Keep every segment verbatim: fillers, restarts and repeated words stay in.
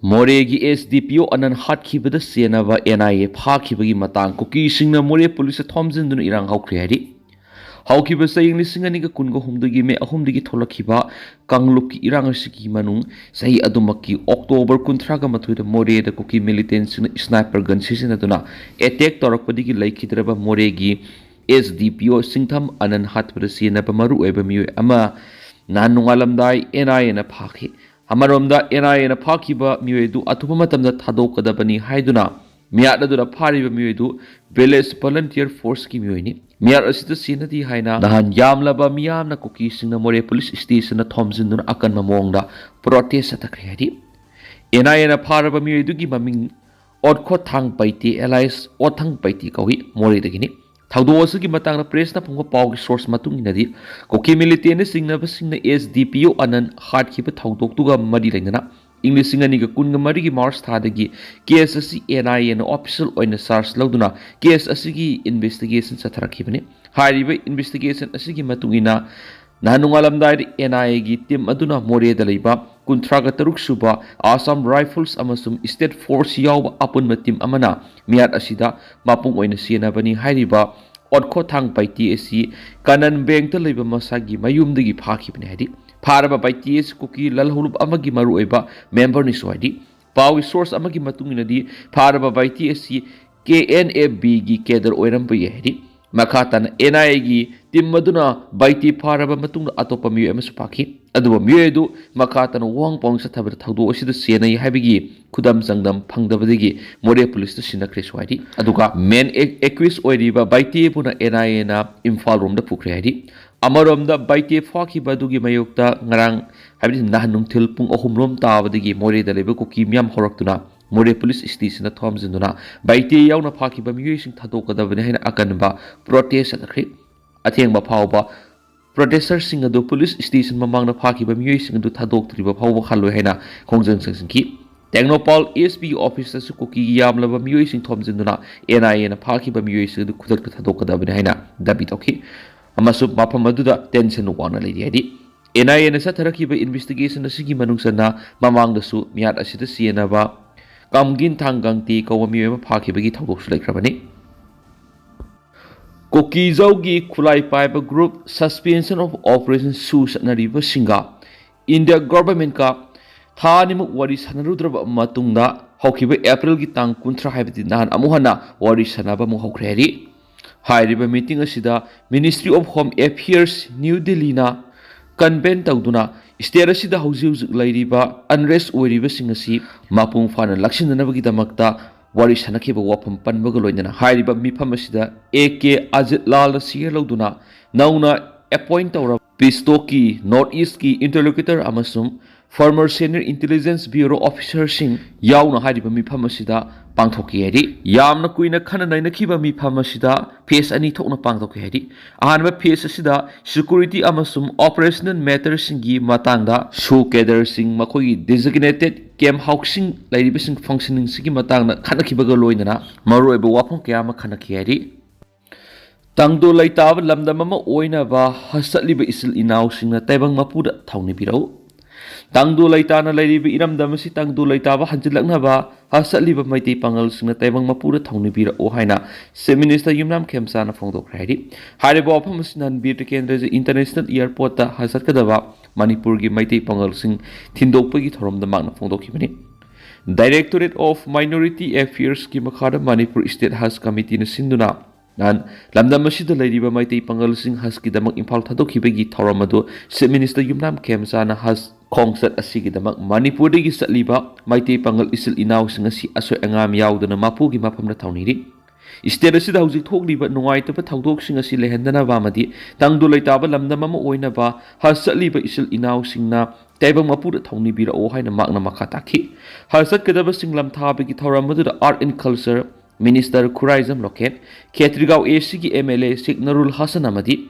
ꯃꯣꯔꯦꯒꯤ S D ꯄꯤ ꯑꯣ ꯑꯅꯟ ꯍꯥꯠꯈꯤꯕꯗ ꯆꯦꯟꯅꯕ and I A ꯐꯥꯈꯤꯕꯒꯤ ꯃꯇꯥꯡ ꯀꯨꯀꯤꯁꯤꯡꯅ ꯃꯣꯔꯦ ꯄꯨꯂꯤꯁꯇ ꯊꯣꯝꯖꯤꯟꯗꯨꯅ ꯏꯔꯥꯡ ꯍꯧꯈ꯭ꯔꯦ ꯍꯥꯏꯔꯤ꯫ ꯍꯧꯈꯤꯕ ꯆꯍꯤ ꯂꯤꯁꯤꯡ ꯑꯅꯤꯒ ꯀꯨꯟꯒ ꯍꯨꯝꯗꯣꯏꯒꯤ ꯃꯦ ꯑꯍꯨꯝꯗꯒꯤ ꯊꯣꯛꯂꯛꯈꯤꯕ ꯀꯥꯡꯂꯨꯞꯀꯤ ꯏꯔꯥꯡ ꯑꯁꯤꯒꯤ ꯃꯅꯨꯡ ꯆꯍꯤ ꯑꯗꯨꯃꯛꯀꯤ ꯑꯣꯛꯇꯣꯕꯔ ꯀꯨꯟꯊ꯭ꯔꯥꯒ ꯃꯥꯊꯣꯏꯗ ꯃꯣꯔꯦꯗ ꯀꯨꯀꯤ ꯃꯤꯂꯤꯇꯦꯟꯁꯤꯡꯅ ꯁ꯭ꯅꯥꯏꯄꯔ ꯒꯟ ꯁꯤꯖꯤꯟꯅꯗꯨꯅ ꯑꯦꯇꯦꯛ ꯇꯧꯔꯛꯄꯗꯒꯤ ꯂꯩꯈꯤꯗ꯭ꯔꯕ ꯃꯣꯔꯦꯒꯤ ꯑꯦꯁ ꯗꯤ ꯄꯤ ꯑꯣ ꯁꯤꯡꯊꯝ ꯑꯅꯟ ꯍꯥꯠꯄꯗ ꯆꯦꯟꯅꯕ ꯃꯔꯨꯑꯣꯏꯕ ꯃꯤꯑꯣꯏ ꯑꯃ ꯅꯍꯥꯟ ꯅꯣꯡꯉꯥꯜꯂꯝꯗꯥꯏ ꯑꯦꯟ ꯑꯥꯏ ꯑꯦꯅ ꯐꯥꯈꯤ꯫ ꯑꯃꯔꯣꯝꯗ ꯑꯦꯟ ꯑꯥꯏ ꯑꯦꯅ ꯐꯥꯈꯤꯕ ꯃꯤꯑꯣꯏ ꯑꯗꯨ ꯑꯊꯨꯕ ꯃꯇꯝꯗ ꯊꯥꯗꯣꯛꯀꯗꯕꯅꯤ ꯍꯥꯏꯗꯨꯅ ꯃꯤꯍꯥꯠ ꯑꯗꯨꯗ ꯐꯥꯔꯤꯕ ꯃꯤꯑꯣꯏ ꯑꯗꯨ ꯚꯤꯂꯦꯖ ꯚꯣꯂꯟꯇꯤꯌꯔ ꯐꯣꯔꯁꯀꯤ ꯃꯤꯑꯣꯏꯅꯤ꯫ ꯃꯤꯍꯥꯠ ꯑꯁꯤꯗ ꯁꯤꯟꯅꯗꯦ ꯍꯥꯏꯅ ꯅꯍꯥꯟ ꯌꯥꯝꯂꯕ ꯃꯤꯌꯥꯝꯅ ꯀꯨꯀꯤꯁꯤꯡꯅ ꯃꯣꯔꯦ ꯄꯨꯂꯤꯁ ꯁ꯭ꯇꯦꯁꯟꯗ ꯊꯣꯝꯖꯤꯟꯗꯨꯅ ꯑꯀꯟꯕ ꯃꯑꯣꯡꯗ ꯄ꯭ꯔꯣꯇꯦꯁ ꯆꯠꯊꯈ꯭ꯔꯦ ꯍꯥꯏꯔꯤ꯫ ꯑꯦꯟ ꯑꯥꯏ ꯑꯦꯅ ꯐꯥꯔꯕ ꯃꯤꯑꯣꯏ ꯑꯗꯨꯒꯤ ꯃꯃꯤꯡ ꯑꯣꯠꯈꯣꯊꯥꯡ ꯄꯩꯇꯦ alias ꯑꯣꯊꯪ ꯄꯩꯇꯦ ꯀꯧꯏ, ꯃꯣꯔꯦꯗꯒꯤꯅꯤ꯫ ꯊꯧꯗꯣꯛ ꯑꯁꯤꯒꯤ ꯃꯇꯥꯡꯗ ꯄ꯭ꯔꯦꯁꯅ ꯐꯪꯕ ꯄꯥꯎꯒꯤ ꯁꯣꯔꯁ ꯃꯇꯨꯡ ꯏꯟꯅꯗꯤ, ꯀꯨꯀꯤ ꯃꯤꯂꯤꯇꯦꯟꯅ ꯆꯤꯡꯅꯕꯁꯤꯡꯅ ꯑꯦꯁ ꯗꯤ ꯄꯤ ꯑꯣ ꯑꯅꯟ ꯍꯥꯠꯈꯤꯕ ꯊꯧꯗꯣꯛꯇꯨꯒ ꯃꯔꯤ ꯂꯩꯅꯅ ꯏꯪ ꯂꯤꯁꯤꯡ ꯑꯅꯤꯒ ꯀꯨꯟꯒ ꯃꯔꯤꯒꯤ ꯃꯥꯔꯆ ꯊꯥꯗꯒꯤ ꯀꯦꯁ ꯑꯁꯤ ꯑꯦꯟ ꯑꯥꯏ ꯑꯦꯅ ꯑꯣꯐꯤꯁꯤꯌꯦꯜ ꯑꯣꯏꯅ ꯆꯥꯔꯖ ꯂꯧꯗꯨꯅ ꯀꯦꯁ ꯑꯁꯤꯒꯤ ꯏꯟꯚꯦꯁꯇꯤꯒꯦꯁꯟ ꯆꯠꯊꯔꯛꯈꯤꯕꯅꯤ꯫ ꯍꯥꯏꯔꯤꯕ ꯏꯟꯚꯦꯁꯇꯤꯒꯦꯁꯟ ꯑꯁꯤꯒꯤ ꯃꯇꯨꯡ ꯏꯟꯅ ꯅꯍꯥꯟ ꯅꯣꯡꯉꯥꯜꯂꯝꯗꯥꯏꯗ ꯑꯦꯟ ꯑꯥꯏ ꯑꯦꯒꯤ ꯇꯤꯝ ꯑꯗꯨꯅ ꯃꯣꯔꯦꯗ ꯂꯩꯕ ꯀꯨꯟꯊ꯭ꯔꯥꯒ ꯇꯔꯨꯛ ꯁꯨꯕ ꯑꯁꯥꯝ ꯔꯥꯏꯐꯜꯁ ꯑꯃꯁꯨꯡ ꯁ꯭ꯇꯦꯠ ꯐꯣꯔꯁ ꯌꯥꯎꯕ ꯑꯄꯨꯟꯕ ꯇꯤꯝ ꯑꯃꯅ ꯃꯤꯍꯥꯠ ꯑꯁꯤꯗ ꯃꯄꯨꯡ ꯑꯣꯏꯅ ꯆꯦꯟꯅꯕꯅꯤ ꯍꯥꯏꯔꯤꯕ ꯑꯣꯠꯈꯣꯊꯥꯡ ꯄꯩꯇꯦ ꯑꯁꯤ ꯀꯅꯟ ꯕꯦꯡꯇ ꯂꯩꯕ ꯃꯁꯥꯒꯤ ꯃꯌꯨꯝꯗꯒꯤ ꯐꯥꯈꯤꯕꯅꯤ ꯍꯥꯏꯔꯤ꯫ ꯐꯥꯔꯕ ꯄꯩꯇꯦ ꯑꯁꯤ ꯀꯨꯀꯤ ꯂꯜꯍꯧꯂꯨꯞ ꯑꯃꯒꯤ ꯃꯔꯨꯑꯣꯏꯕ ꯃꯦꯝꯕꯔꯅꯤꯁꯨ ꯍꯥꯏꯔꯤ꯫ ꯄꯥꯎꯒꯤ ꯁꯣꯔꯁ ꯑꯃꯒꯤ ꯃꯇꯨꯡ ꯏꯟꯅꯗꯤ, ꯐꯥꯔꯕ ꯄꯩꯇꯦ ꯑꯁꯤ ꯀꯦ ꯑꯦꯟ ꯑꯦꯐ ꯕꯤꯒꯤ ꯀꯦꯗꯔ ꯑꯣꯏꯔꯝꯕ ꯌꯥꯏ ꯍꯥꯏꯔꯤ꯫ ꯃꯈꯥ ꯇꯥꯅ ꯑꯦꯟ ꯑꯥꯏ ꯑꯦꯒꯤ ꯇꯤꯝ ꯑꯗꯨꯅ ꯄꯩꯇꯦ ꯐꯥꯔꯕ ꯃꯇꯨꯡꯗ ꯑꯇꯣꯞꯄ ꯃꯤꯑꯣꯏ ꯑꯃꯁꯨ ꯐꯥꯈꯤ꯫ ꯑꯗꯨꯕꯨ ꯃꯤꯑꯣꯏ ꯑꯗꯨ ꯃꯈꯥ ꯇꯥꯅ ꯋꯥꯍꯪ ꯄꯥꯎꯍꯪ ꯆꯠꯊꯕꯗ ꯊꯧꯗꯣꯛ ꯑꯁꯤꯗ ꯆꯦꯟꯅꯩ ꯍꯥꯏꯕꯒꯤ ꯈꯨꯗꯝ ꯆꯥꯡꯗꯝ ꯐꯪꯗꯕꯗꯒꯤ ꯃꯣꯔꯦ ꯄꯨꯂꯤꯁꯇ ꯁꯤꯟꯅꯈ꯭ꯔꯦꯁꯨ ꯍꯥꯏꯔꯤ꯫ ꯑꯗꯨꯒ ꯃꯦꯟ ꯑꯦ-, ꯑꯦꯀ꯭ꯌꯨꯁ ꯑꯣꯏꯔꯤꯕ ꯄꯩꯇꯦꯕꯨꯅ ꯑꯦꯟ ꯑꯥꯏ ꯑꯦꯅ ꯏꯝꯐꯥꯜ ꯔꯣꯝꯗ ꯄꯨꯈ꯭ꯔꯦ ꯍꯥꯏꯔꯤ꯫ ꯑꯃꯔꯣꯝꯗ ꯄꯩꯇꯦ ꯐꯥꯈꯤꯕ ꯑꯗꯨꯒꯤ ꯃꯥꯌꯣꯛꯇ ꯉꯔꯥꯡ, ꯍꯥꯏꯕꯗꯤ ꯅꯍꯥꯟ ꯅꯨꯡꯊꯤꯜ ꯄꯨꯡ ꯑꯍꯨꯝ ꯔꯣꯝ ꯇꯥꯕꯗꯒꯤ ꯃꯣꯔꯦꯗ ꯂꯩꯕ ꯀꯨꯀꯤ ꯃꯤꯌꯥꯝ ꯍꯧꯔꯛꯇꯨꯅ ꯃꯣꯔꯦ ꯄꯨꯂꯤꯁ ꯁ꯭ꯇꯦꯁꯟꯗ ꯊꯣꯝꯖꯤꯟꯗꯨꯅ ꯄꯩꯇꯦ ꯌꯥꯎꯅ ꯐꯥꯈꯤꯕ ꯃꯤꯑꯣꯏꯁꯤꯡ ꯊꯥꯗꯣꯛꯀꯗꯕꯅꯤ ꯍꯥꯏꯅ ꯑꯀꯟꯕ ꯄ꯭ꯔꯣꯇꯦꯁ ꯆꯠꯊꯈ꯭ꯔꯦ꯫ ꯑꯊꯦꯡꯕ ꯐꯥꯎꯕ ꯄ꯭ꯔꯣꯇꯦꯁꯇꯔꯁꯤꯡ ꯑꯗꯨ ꯄꯨꯂꯤꯁ ꯁ꯭ꯇꯦꯁꯟ ꯃꯃꯥꯡꯗ ꯐꯥꯈꯤꯕ ꯃꯤꯑꯣꯏꯁꯤꯡ ꯑꯗꯨ ꯊꯥꯗꯣꯛꯇ꯭ꯔꯤꯕ ꯐꯥꯎꯕ ꯈꯜꯂꯣꯏ ꯍꯥꯏꯅ ꯈꯣꯡꯖꯪ ꯆꯪꯁꯤꯟꯈꯤ꯫ ꯇꯦꯡꯅꯧꯄꯥꯜ ꯑꯦꯁ ꯄꯤꯒꯤ ꯑꯣꯐꯤꯁꯇꯁꯨ ꯀꯨꯀꯤꯒꯤ ꯌꯥꯝꯂꯕ ꯃꯤꯑꯣꯏꯁꯤꯡ ꯊꯣꯝꯖꯤꯟꯗꯨꯅ ꯑꯦꯟ ꯑꯥꯏ ꯑꯦꯅ ꯐꯥꯈꯤꯕ ꯃꯤꯑꯣꯏꯁꯤꯡ ꯑꯗꯨ ꯈꯨꯗꯛꯇ ꯊꯥꯗꯣꯛꯀꯗꯕꯅꯤ ꯍꯥꯏꯅ ꯗꯥꯕꯤ ꯇꯧꯈꯤ꯫ ꯑꯃꯁꯨꯡ ꯃꯐꯝ ꯑꯗꯨꯗ ꯇꯦꯟꯁꯟ ꯋꯥꯡꯅ ꯂꯩꯔꯤ ꯍꯥꯏꯔꯤ꯫ ꯑꯦꯟ ꯑꯥꯏ ꯑꯦꯅ ꯆꯠꯊꯔꯛꯈꯤꯕ ꯏꯟꯚꯦꯁꯇꯤꯒꯦꯁꯟ ꯑꯁꯤꯒꯤ ꯃꯅꯨꯡ ꯆꯟꯅ ꯃꯃꯥꯡꯗꯁꯨ ꯃꯤꯍꯥꯠ ꯑꯁꯤꯗ ꯆꯦꯟꯅꯕ ꯀꯝꯒꯤꯟ ꯊꯥꯡꯒꯪꯇꯤ ꯀꯧꯕ ꯃꯤꯑꯣꯏ ꯑꯃ ꯐꯥꯈꯤꯕꯒꯤ ꯊꯧꯗꯣꯛꯁꯨ ꯂꯩꯈ꯭ꯔꯕꯅꯤ꯫ ꯀꯨꯀꯤꯖꯧꯒꯤ ꯈꯨꯠꯂꯥꯏ ꯄꯥꯏꯕ ꯒ꯭ꯔꯨꯞ Suspension of Operation ꯁꯨ ꯆꯠꯅꯔꯤꯕꯁꯤꯡꯒ ꯏꯟꯗꯤꯌꯥ ꯒꯣꯚꯔꯟꯃꯦꯟꯠꯀ ꯊꯥ ꯑꯅꯤꯃꯨꯛ ꯋꯥꯔꯤ ꯁꯥꯟꯅꯔꯨꯗ꯭ꯔꯕ ꯃꯇꯨꯡꯗ ꯍꯧꯈꯤꯕ ꯑꯦꯄ꯭ꯔꯤꯜꯒꯤ ꯇꯥꯡ ꯀꯨꯟꯊ꯭ꯔꯥ ꯍꯥꯏꯕꯗꯤ ꯅꯍꯥꯟ ꯑꯃꯨꯛ ꯍꯟꯅ ꯋꯥꯔꯤ ꯁꯥꯟꯅꯕ ꯑꯃꯨꯛ ꯍꯧꯈ꯭ꯔꯦ ꯍꯥꯏꯔꯤ꯫ ꯍꯥꯏꯔꯤꯕ ꯃꯤꯇꯤꯡ ꯑꯁꯤꯗ Ministry of Home Affairs, new ꯗꯤꯜꯂꯤꯅ ꯀꯟꯚꯦꯟ ꯇꯧꯗꯨꯅ ꯁ꯭ꯇꯦꯠ ꯑꯁꯤꯗ ꯍꯧꯖꯤꯛ ꯍꯧꯖꯤꯛ ꯂꯩꯔꯤꯕ ꯑꯟꯔꯦꯁ ꯑꯣꯏꯔꯤꯕꯁꯤꯡ ꯑꯁꯤ ꯃꯄꯨꯡ ꯐꯥꯅ ꯂꯥꯛꯁꯤꯟꯅꯅꯕꯒꯤꯗꯃꯛꯇ ꯋꯥꯔꯤ ꯁꯥꯟꯅꯈꯤꯕ ꯋꯥꯐꯝ ꯄꯟꯕꯒ ꯂꯣꯏꯅꯅ ꯍꯥꯏꯔꯤꯕ ꯃꯤꯐꯝ ꯑꯁꯤꯗ ꯑꯦ ꯀꯦ ꯑꯖꯤꯠ ꯂꯥꯜꯅ ꯁꯤꯌꯔ ꯂꯧꯗꯨꯅ ꯅꯧꯅ ꯑꯦꯄꯣꯏꯟꯠ ꯇꯧꯔꯕ ꯄꯤꯁꯇꯣꯛꯀꯤ ꯅꯣꯔꯠ ꯏꯁ꯭ꯠꯀꯤ ꯏꯟꯇꯔꯂꯣꯀ꯭ꯌꯨꯇꯔ ꯑꯃꯁꯨꯡ former senior intelligence bureau officerꯁꯤꯡ ꯌꯥꯎꯅ ꯍꯥꯏꯔꯤꯕ ꯃꯤꯐꯝ ꯑꯁꯤꯗ ꯄꯥꯡꯊꯣꯛꯈꯤ ꯍꯥꯏꯔꯤ꯫ ꯌꯥꯝꯅ ꯀꯨꯏꯅ ꯈꯟꯅ ꯅꯩꯅꯈꯤꯕ ꯃꯤꯐꯝ ꯑꯁꯤꯗ ꯐꯦꯁ ꯑꯅꯤ ꯊꯣꯛꯅ ꯄꯥꯡꯊꯣꯛꯈꯤ ꯍꯥꯏꯔꯤ꯫ ꯑꯍꯥꯟꯕ ꯐꯦꯁ ꯑꯁꯤꯗ ꯁꯦꯀ꯭ꯌꯨꯔꯤꯇꯤ ꯑꯃꯁꯨꯡ ꯑꯣꯄꯔꯦꯁꯅꯦꯜ ꯃꯦꯇꯔꯁꯤꯡꯒꯤ ꯃꯇꯥꯡꯗ ꯁꯨ ꯀꯦꯗꯔꯁꯤꯡ, ꯃꯈꯣꯏꯒꯤ ꯗꯤꯖꯤꯒꯅꯦꯇꯦꯗ ꯀꯦꯝꯞ ꯍꯥꯎꯁꯁꯤꯡ ꯂꯩꯔꯤꯕꯁꯤꯡ ꯐꯪꯁꯟꯅꯤꯡꯁꯤꯡꯒꯤ ꯃꯇꯥꯡꯗ ꯈꯟꯅꯈꯤꯕꯒ ꯂꯣꯏꯅꯅ ꯃꯔꯨꯑꯣꯏꯕ ꯋꯥꯐꯝ ꯀꯌꯥ ꯑꯃ ꯈꯟꯅꯈꯤ ꯍꯥꯏꯔꯤ꯫ ꯇꯪꯗꯨ ꯂꯩꯇꯥꯕ ꯂꯝꯗꯝ ꯑꯃ ꯑꯣꯏꯅꯕ ꯆꯠꯂꯤꯕ ꯏꯆꯤꯜ ꯏꯅꯥꯎꯁꯤꯡꯅ ꯇꯥꯏꯕꯪ ꯃꯄꯨꯗ ꯊꯧꯅꯤꯕꯤꯔꯛꯎ꯫ ꯇꯪꯗꯨ ꯂꯩꯇꯥꯅ ꯂꯩꯔꯤꯕ ꯏꯔꯝꯗꯝ ꯑꯁꯤ ꯇꯪꯗꯨ ꯂꯩꯇꯥꯕ ꯍꯟꯖꯤꯜꯂꯛꯅꯕ ꯆꯠꯂꯤꯕ ꯃꯩꯇꯩ ꯄꯥꯉꯜꯁꯤꯡꯅ ꯇꯥꯏꯕꯪ ꯃꯄꯨꯗ ꯊꯧꯅꯤꯕꯤꯔꯛꯎ ꯍꯥꯏꯅ ꯆꯤꯐ ꯃꯤꯅꯤꯁꯇꯔ ꯌꯨꯝꯅꯥꯝ ꯈꯦꯝꯆꯥꯅ ꯐꯣꯡꯗꯣꯛꯈ꯭ꯔꯦ ꯍꯥꯏꯔꯤ꯫ ꯍꯥꯏꯔꯤꯕ ꯋꯥꯐꯝ ꯑꯁꯤ ꯅꯍꯥꯟ ꯕꯤꯔ ꯇꯤꯀꯦꯟꯗ꯭ꯔꯖꯤ ꯏꯟꯇꯔꯅꯦꯁꯅꯦꯜ ꯑꯦꯌꯔꯄꯣꯔꯠꯇ ꯆꯠꯀꯗꯕ ꯃꯅꯤꯄꯨꯔꯒꯤ ꯃꯩꯇꯩ ꯄꯥꯉꯜꯁꯤꯡ ꯊꯤꯟꯗꯣꯛꯄꯒꯤ ꯊꯧꯔꯝꯗ ꯃꯍꯥꯛꯅ ꯐꯣꯡꯗꯣꯛꯈꯤꯕꯅꯤ꯫ Directorate of Minority Affairsꯀꯤ ꯃꯈꯥꯗ ꯃꯅꯤꯄꯨꯔ ꯁ꯭ꯇꯦꯠ ꯍꯖ ꯀꯃꯤꯇꯤꯅ ꯁꯤꯟꯗꯨꯅ ꯅꯍꯥꯟ ꯂꯝꯗꯝ ꯑꯁꯤꯗ ꯂꯩꯔꯤꯕ ꯃꯩꯇꯩ ꯄꯥꯉꯜꯁꯤꯡ ꯍꯖꯀꯤꯗꯃꯛ ꯏꯝꯐꯥꯜ ꯊꯥꯗꯣꯛꯈꯤꯕꯒꯤ ꯊꯧꯔꯝ ꯑꯗꯨ ꯆꯤꯐ ꯃꯤꯅꯤꯁꯇꯔ ꯌꯨꯝꯅꯥꯝ ꯈꯦꯝꯆꯥꯅ ꯍꯖ ꯈꯣꯡꯆꯠ ꯑꯁꯤꯒꯤꯗꯃꯛ ꯃꯅꯤꯄꯨꯔꯗꯒꯤ ꯆꯠꯂꯤꯕ ꯃꯩꯇꯩ ꯄꯥꯉꯜ ꯏꯆꯤꯜ ꯏꯅꯥꯎꯁꯤꯡ ꯑꯁꯤ ꯑꯁꯣꯏ ꯑꯉꯥꯝ ꯌꯥꯎꯗꯅ ꯃꯄꯨꯒꯤ ꯃꯐꯝꯗ ꯊꯧꯅꯤꯔꯤ꯫ ꯁ꯭ꯇꯦꯠ ꯑꯁꯤꯗ ꯍꯧꯖꯤꯛ ꯊꯣꯛꯂꯤꯕ ꯅꯨꯡꯉꯥꯏꯇꯕ ꯊꯧꯗꯣꯛꯁꯤꯡ ꯑꯁꯤ ꯂꯩꯍꯟꯗꯅꯕ ꯑꯃꯗꯤ ꯇꯪꯗꯨ ꯂꯩꯇꯥꯕ ꯂꯝꯗꯝ ꯑꯃ ꯑꯣꯏꯅꯕ ꯍꯖ ꯆꯠꯂꯤꯕ ꯏꯆꯤꯜ ꯏꯅꯥꯎꯁꯤꯡꯅ ꯇꯥꯏꯕꯪ ꯃꯄꯨꯗ ꯊꯧꯅꯤꯕꯤꯔꯛꯑꯣ ꯍꯥꯏꯅ ꯃꯍꯥꯛꯅ ꯃꯈꯥ ꯇꯥꯈꯤ꯫ ꯍꯖ ꯆꯠꯀꯗꯕꯁꯤꯡ ꯂꯝꯊꯥꯕꯒꯤ ꯊꯧꯔꯝ ꯑꯗꯨꯗ Art and Culture Minister Khuraijam ꯔꯣꯀꯦꯠ, ꯈꯦꯇ꯭ꯔꯤꯒꯥꯎ ꯑꯦ ꯁꯤꯒꯤ M L A Sheikh Nurul Hasan ꯑꯃꯗꯤ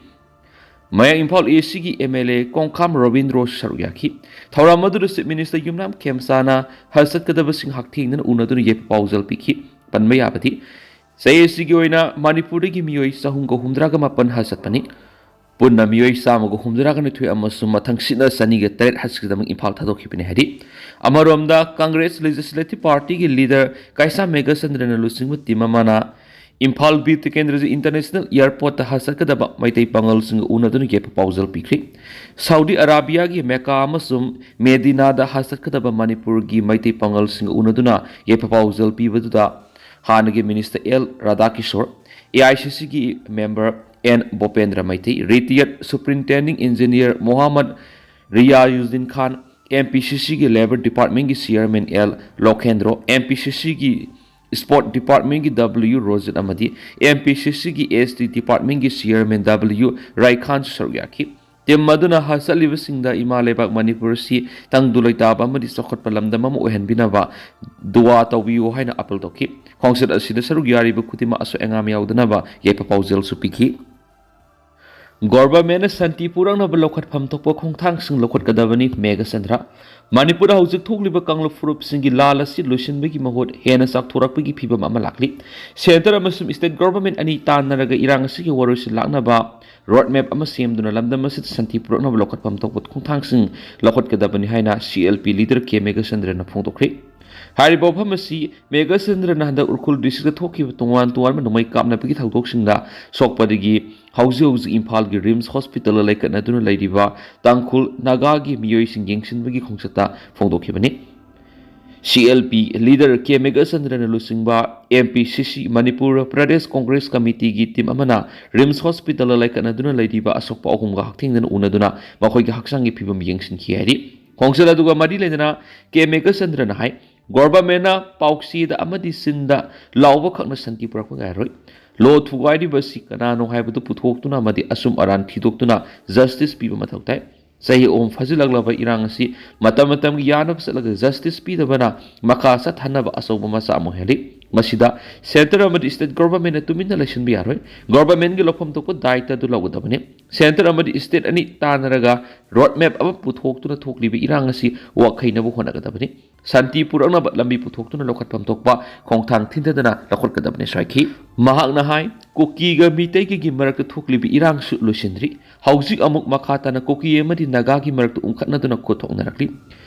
ꯃꯌꯥꯡ ꯏꯝꯐꯥꯜ ꯑꯦ ꯁꯤꯒꯤ ꯑꯦꯝ ꯑꯦꯜ ꯑꯦ ꯀꯣꯡꯈꯥꯝ ꯔꯣꯕꯤꯟꯗ꯭ꯔꯣꯁꯨ ꯁꯔꯨꯛ ꯌꯥꯈꯤ꯫ ꯊꯧꯔꯝ ꯑꯗꯨꯗ ꯆꯤꯐ ꯃꯤꯅꯤꯁꯇꯔ ꯌꯨꯝꯅꯥꯝ ꯈꯦꯝꯆꯥꯅ ꯍꯖ ꯆꯠꯀꯗꯕꯁꯤꯡ ꯍꯛꯊꯦꯡꯅꯅ ꯎꯅꯗꯨꯅ ꯌꯥꯏꯐ ꯄꯥꯎꯖꯦꯜ ꯄꯤꯈꯤ꯫ ꯄꯟꯕ ꯌꯥꯕꯗꯤ, ꯆꯍꯤ ꯑꯁꯤꯒꯤ ꯑꯣꯏꯅ ꯃꯅꯤꯄꯨꯔꯗꯒꯤ ꯃꯤꯑꯣꯏ ꯆꯍꯨꯝꯒ ꯍꯨꯝꯗ꯭ꯔꯥꯒ ꯃꯥꯄꯟ ꯍꯖ ꯆꯠꯄꯅꯤ꯫ ꯄꯨꯟꯅ ꯃꯤꯑꯣꯏ ꯆꯥꯝꯃꯒ ꯍꯨꯝꯐꯨꯇꯔꯥꯒ ꯅꯤꯊꯣꯏ ꯑꯃꯁꯨꯡ ꯃꯊꯪꯁꯤꯠꯅ ꯆꯅꯤꯒ ꯇꯔꯦꯠ ꯍꯥꯠꯈꯤꯗꯃꯛ ꯏꯝꯐꯥꯜ ꯊꯥꯗꯣꯛꯈꯤꯕꯅꯤ ꯍꯥꯏꯔꯤ꯫ ꯑꯃꯔꯣꯝꯗ, ꯀꯪꯒ꯭ꯔꯦꯁ ꯂꯦꯖꯤꯁꯂꯦꯇꯤꯚ ꯄꯥꯔꯇꯤꯒꯤ ꯂꯤꯗꯔ ꯀꯥꯏꯁꯥ ꯃꯦꯘꯆꯟꯗ꯭ꯔꯅ ꯂꯨꯆꯤꯡꯕ ꯇꯤꯝ ꯑꯃꯅ ꯏꯝꯐꯥꯜ ꯕꯤꯔ ꯇꯤꯀꯦꯟꯗ꯭ꯔꯖꯤ ꯏꯟꯇꯔꯅꯦꯁꯅꯦꯜ ꯑꯦꯌꯔꯄꯣꯔꯠꯇ ꯍꯥꯆꯠꯀꯗꯕ ꯃꯩꯇꯩ ꯄꯥꯉꯜꯁꯤꯡꯒ ꯎꯅꯗꯨꯅ ꯌꯥꯏꯐ ꯄꯥꯎꯖꯦꯜ ꯄꯤꯈ꯭ꯔꯤ꯫ ꯁꯥꯎꯗꯤ ꯑꯔꯥꯕꯤꯌꯥꯒꯤ ꯃꯦꯀꯥ ꯑꯃꯁꯨꯡ ꯃꯦꯗꯤꯅꯥꯗ ꯍꯥꯆꯠꯀꯗꯕ ꯃꯅꯤꯄꯨꯔꯒꯤ ꯃꯩꯇꯩ ꯄꯥꯉꯜꯁꯤꯡꯒ ꯎꯅꯗꯨꯅ ꯌꯥꯏꯐ ꯄꯥꯎꯖꯦꯜ ꯄꯤꯕꯗꯨꯗ ꯍꯥꯟꯅꯒꯤ minister L ꯔꯥꯙꯥꯀꯤꯁꯣꯔ, A I C ꯁꯤꯒꯤ ꯃꯦꯝꯕꯔ ꯑꯦꯟ ꯚꯨꯄꯦꯟꯗ꯭ꯔ ꯃꯩꯇꯩ, ꯔꯤꯇꯤꯌꯔꯗ superintending engineer Mohammad Riyazuddin Khan, M P C ꯁꯤꯒꯤ ꯂꯦꯕꯔ ꯗꯤꯄꯥꯔꯠꯃꯦꯟꯒꯤ chairman L Lokendro, M P C ꯁꯤꯒꯤ ꯁ꯭ꯄꯣꯔꯠ ꯗꯤꯄꯥꯔꯠꯃꯦꯟꯒꯤ ꯗꯕ꯭ꯂꯤꯌꯨ ꯔꯣꯖꯤꯠ ꯑꯃꯗꯤ ꯑꯦꯝ ꯄꯤ ꯁꯤ ꯁꯤꯒꯤ ꯑꯦꯁ ꯇꯤ ꯗꯤꯄꯥꯔꯠꯃꯦꯟꯒꯤ ꯆꯤꯌꯔꯃꯦꯟ ꯗꯕ꯭ꯂꯤꯌꯨ ꯔꯥꯏꯈꯥꯟꯁꯨ ꯁꯔꯨꯛ ꯌꯥꯈꯤ꯫ ꯇꯤꯝ ꯑꯗꯨꯅ ꯍꯥꯆꯠꯂꯤꯕꯁꯤꯡꯗ ꯏꯃꯥ ꯂꯩꯕꯥꯛ ꯃꯅꯤꯄꯨꯔ ꯑꯁꯤ ꯇꯪꯗꯨ ꯂꯩꯇꯥꯕ ꯑꯃꯗꯤ ꯆꯥꯎꯈꯠꯄ ꯂꯝꯗꯝ ꯑꯃ ꯑꯣꯏꯍꯟꯕꯤꯅꯕ ꯗꯨꯋꯥ ꯇꯧꯕꯤꯌꯨ ꯍꯥꯏꯅ ꯑꯥꯄꯤꯜ ꯇꯧꯈꯤ꯫ ꯈꯣꯡꯆꯠ ꯑꯁꯤꯗ ꯁꯔꯨꯛ ꯌꯥꯔꯤꯕ ꯈꯨꯗꯤꯡꯃꯛ ꯑꯁꯣꯏ ꯑꯉꯥꯝ ꯌꯥꯎꯗꯅꯕ ꯌꯥꯏꯐ ꯄꯥꯎꯖꯦꯜꯁꯨ ꯄꯤꯈꯤ꯫ ꯒꯣꯚꯔꯟꯃꯦꯟꯠꯅ ꯁꯥꯟꯇꯤ ꯄꯨꯔꯛꯅꯕ ꯂꯧꯈꯠꯐꯝ ꯊꯣꯛꯄ ꯈꯣꯡꯊꯥꯡꯁꯤꯡ ꯂꯧꯈꯠꯀꯗꯕꯅꯤ, ꯃꯦꯘꯆꯟꯗ꯭ꯔ꯫ ꯃꯅꯤꯄꯨꯔꯗ ꯍꯧꯖꯤꯛ ꯊꯣꯛꯂꯤꯕ ꯀꯥꯡꯂꯨꯞ ꯐꯨꯔꯨꯞꯁꯤꯡꯒꯤ ꯂꯥꯜ ꯑꯁꯤ ꯂꯣꯏꯁꯤꯟꯕꯒꯤ ꯃꯍꯨꯠ ꯍꯦꯟꯅ ꯆꯥꯎꯊꯣꯔꯛꯄꯒꯤ ꯐꯤꯚꯝ ꯑꯃ ꯂꯥꯛꯂꯤ꯫ ꯁꯦꯟꯇꯔ ꯑꯃꯁꯨꯡ ꯁ꯭ꯇꯦꯠ ꯒꯣꯚꯔꯟꯃꯦꯟꯠ ꯑꯅꯤ ꯇꯥꯟꯅꯔꯒ ꯏꯔꯥꯡ ꯑꯁꯤꯒꯤ ꯋꯥꯔꯣꯏꯁꯤꯟ ꯂꯥꯛꯅꯕ ꯔꯣꯗ ꯃꯦꯞ ꯑꯃ ꯁꯦꯝꯗꯨꯅ ꯂꯝꯗꯝ ꯑꯁꯤꯗ ꯁꯥꯟꯇꯤ ꯄꯨꯔꯛꯅꯕ ꯂꯧꯈꯠꯐꯝ ꯊꯣꯛꯄ ꯈꯣꯡꯊꯥꯡꯁꯤꯡ ꯂꯧꯈꯠꯀꯗꯕꯅꯤ ꯍꯥꯏꯅ ꯁꯤ ꯑꯦꯜ ꯄꯤ ꯂꯤꯗꯔ ꯀꯦ ꯃꯦꯘꯆꯟꯗ꯭ꯔꯅ ꯐꯣꯡꯗꯣꯛꯈ꯭ꯔꯤ꯫ ꯍꯥꯏꯔꯤꯕ ꯋꯥꯐꯝ ꯑꯁꯤ ꯃꯦꯘꯆꯟꯗ꯭ꯔꯅ ꯍꯟꯗꯛ ꯎꯈ꯭ꯔꯨꯜ ꯗꯤꯁꯇ꯭ꯔꯤꯛꯇ ꯊꯣꯛꯈꯤꯕ ꯇꯣꯉꯥꯟ ꯇꯣꯉꯥꯟꯕ ꯅꯣꯡꯃꯩ ꯀꯥꯞꯅꯕꯒꯤ ꯊꯧꯗꯣꯛꯁꯤꯡꯗ ꯁꯣꯛꯄꯗꯒꯤ ꯍꯧꯖꯤꯛ ꯍꯧꯖꯤꯛ ꯏꯝꯐꯥꯜꯒꯤ ꯔꯤꯝꯁ ꯍꯣꯁꯄꯤꯇꯥꯜꯗ ꯂꯩꯈꯠꯅꯗꯨꯅ ꯂꯩꯔꯤꯕ ꯇꯥꯡꯈꯨꯜ ꯅꯥꯒꯥꯒꯤ ꯃꯤꯑꯣꯏꯁꯤꯡ ꯌꯦꯡꯁꯤꯟꯕꯒꯤ ꯈꯣꯡꯆꯠꯇ ꯐꯣꯡꯗꯣꯛꯈꯤꯕꯅꯤ꯫ ꯁꯤ ꯑꯦꯜ ꯄꯤ ꯂꯤꯗꯔ ꯀꯦ ꯃꯦꯘꯆꯟꯗ꯭ꯔꯅ ꯂꯨꯆꯤꯡꯕ ꯑꯦꯝ ꯄꯤ ꯁꯤ ꯁꯤ ꯃꯅꯤꯄꯨꯔ ꯄ꯭ꯔꯗꯦꯁ ꯀꯣꯡꯒ꯭ꯔꯦꯁ ꯀꯃꯤꯇꯤꯒꯤ ꯇꯤꯝ ꯑꯃꯅ ꯔꯤꯝꯁ ꯍꯣꯁꯄꯤꯇꯥꯜꯗ ꯂꯩꯈꯠꯅꯗꯨꯅ ꯂꯩꯔꯤꯕ ꯑꯁꯣꯛꯄ ꯑꯍꯨꯝꯒ ꯍꯛꯊꯦꯡꯅꯅ ꯎꯅꯗꯨꯅ ꯃꯈꯣꯏꯒꯤ ꯍꯛꯆꯥꯡꯒꯤ ꯐꯤꯕꯝ ꯌꯦꯡꯁꯤꯟꯈꯤ ꯍꯥꯏꯔꯤ꯫ ꯈꯣꯡꯆꯠ ꯑꯗꯨꯒ ꯃꯔꯤ ꯂꯩꯅꯅ ꯀꯦ ꯃꯦꯘꯆꯟꯗ꯭ꯔꯅ ꯍꯥꯏ, ꯒꯣꯚꯔꯟꯃꯦꯟꯠꯅ ꯄꯥꯎꯆꯦꯗ ꯑꯃꯗꯤ ꯆꯤꯟꯗ ꯂꯥꯎꯕ ꯈꯛꯅ ꯁꯥꯟꯇꯤ ꯄꯨꯔꯛꯄ ꯉꯥꯏꯔꯣꯏ꯫ ꯂꯣ ꯊꯨꯒꯥꯏꯔꯤꯕ ꯑꯁꯤ ꯀꯅꯥꯅꯣ ꯍꯥꯏꯕꯗꯨ ꯄꯨꯊꯣꯛꯇꯨꯅ ꯑꯃꯗꯤ ꯑꯆꯨꯝ ꯑꯔꯥꯟ ꯊꯤꯗꯣꯛꯇꯨꯅ ꯖꯁꯇꯤꯁ ꯄꯤꯕ ꯃꯊꯧ ꯇꯥꯏ꯫ ꯆꯍꯤ ꯑꯍꯨꯝ ꯐꯥꯖꯤꯜꯂꯛꯂꯕ ꯏꯔꯥꯡ ꯑꯁꯤ ꯃꯇꯝ ꯃꯇꯝꯒꯤ ꯌꯥꯅꯕ ꯆꯠꯂꯒ ꯖꯁꯇꯤꯁ ꯄꯤꯗꯕꯅ ꯃꯈꯥ ꯆꯠꯊꯅꯕ ꯑꯆꯧꯕ ꯃꯆꯥꯛ ꯑꯃ ꯑꯣꯏꯍꯜꯂꯤ꯫ ꯃꯁꯤꯗ ꯁꯦꯟꯇꯔ ꯑꯃꯗꯤ ꯁ꯭ꯇꯦꯠ ꯒꯣꯚꯔꯟꯃꯦꯟꯠꯅ ꯇꯨꯃꯤꯟꯅ ꯂꯩꯁꯤꯟꯕ ꯌꯥꯔꯣꯏ꯫ ꯒꯣꯚꯔꯟꯃꯦꯟꯠꯀꯤ ꯂꯧꯐꯝ ꯊꯣꯛꯄ ꯗꯥꯌꯤꯠꯇ ꯑꯗꯨ ꯂꯧꯒꯗꯕꯅꯤ꯫ ꯁꯦꯟꯇꯔ ꯑꯃꯗꯤ ꯁ꯭ꯇꯦꯠ ꯑꯅꯤ ꯇꯥꯟꯅꯔꯒ ꯔꯣꯗ ꯃꯦꯞ ꯑꯃ ꯄꯨꯊꯣꯛꯇꯨꯅ ꯊꯣꯛꯂꯤꯕ ꯏꯔꯥꯡ ꯑꯁꯤ ꯋꯥꯈꯩꯅꯕ ꯍꯣꯠꯅꯒꯗꯕꯅꯤ꯫ ꯁꯥꯟꯇꯤ ꯄꯨꯔꯛꯅꯕ ꯂꯝꯕꯤ ꯄꯨꯊꯣꯛꯇꯨꯅ ꯂꯧꯈꯠꯐꯝ ꯊꯣꯛꯄ ꯈꯣꯡꯊꯥꯡ ꯊꯤꯟꯊꯗꯅ ꯂꯧꯈꯠꯀꯗꯕꯅꯤ ꯍꯥꯏꯈꯤ꯫ ꯃꯍꯥꯛꯅ ꯍꯥꯏ, ꯀꯨꯀꯤꯒ ꯃꯤꯇꯩꯒꯒꯤ ꯃꯔꯛꯇ ꯊꯣꯛꯂꯤꯕ ꯏꯔꯥꯡꯁꯨ ꯂꯣꯏꯁꯤꯟꯗ꯭ꯔꯤ꯫ ꯍꯧꯖꯤꯛ ꯑꯃꯨꯛ ꯃꯈꯥ ꯇꯥꯅ ꯀꯨꯀꯤ ꯑꯃꯗꯤ ꯅꯥꯒꯥꯒꯤ ꯃꯔꯛꯇ ꯎꯪꯈꯠꯅꯗꯨꯅ ꯈꯨꯠꯊꯣꯛꯅꯔꯛꯂꯤ꯫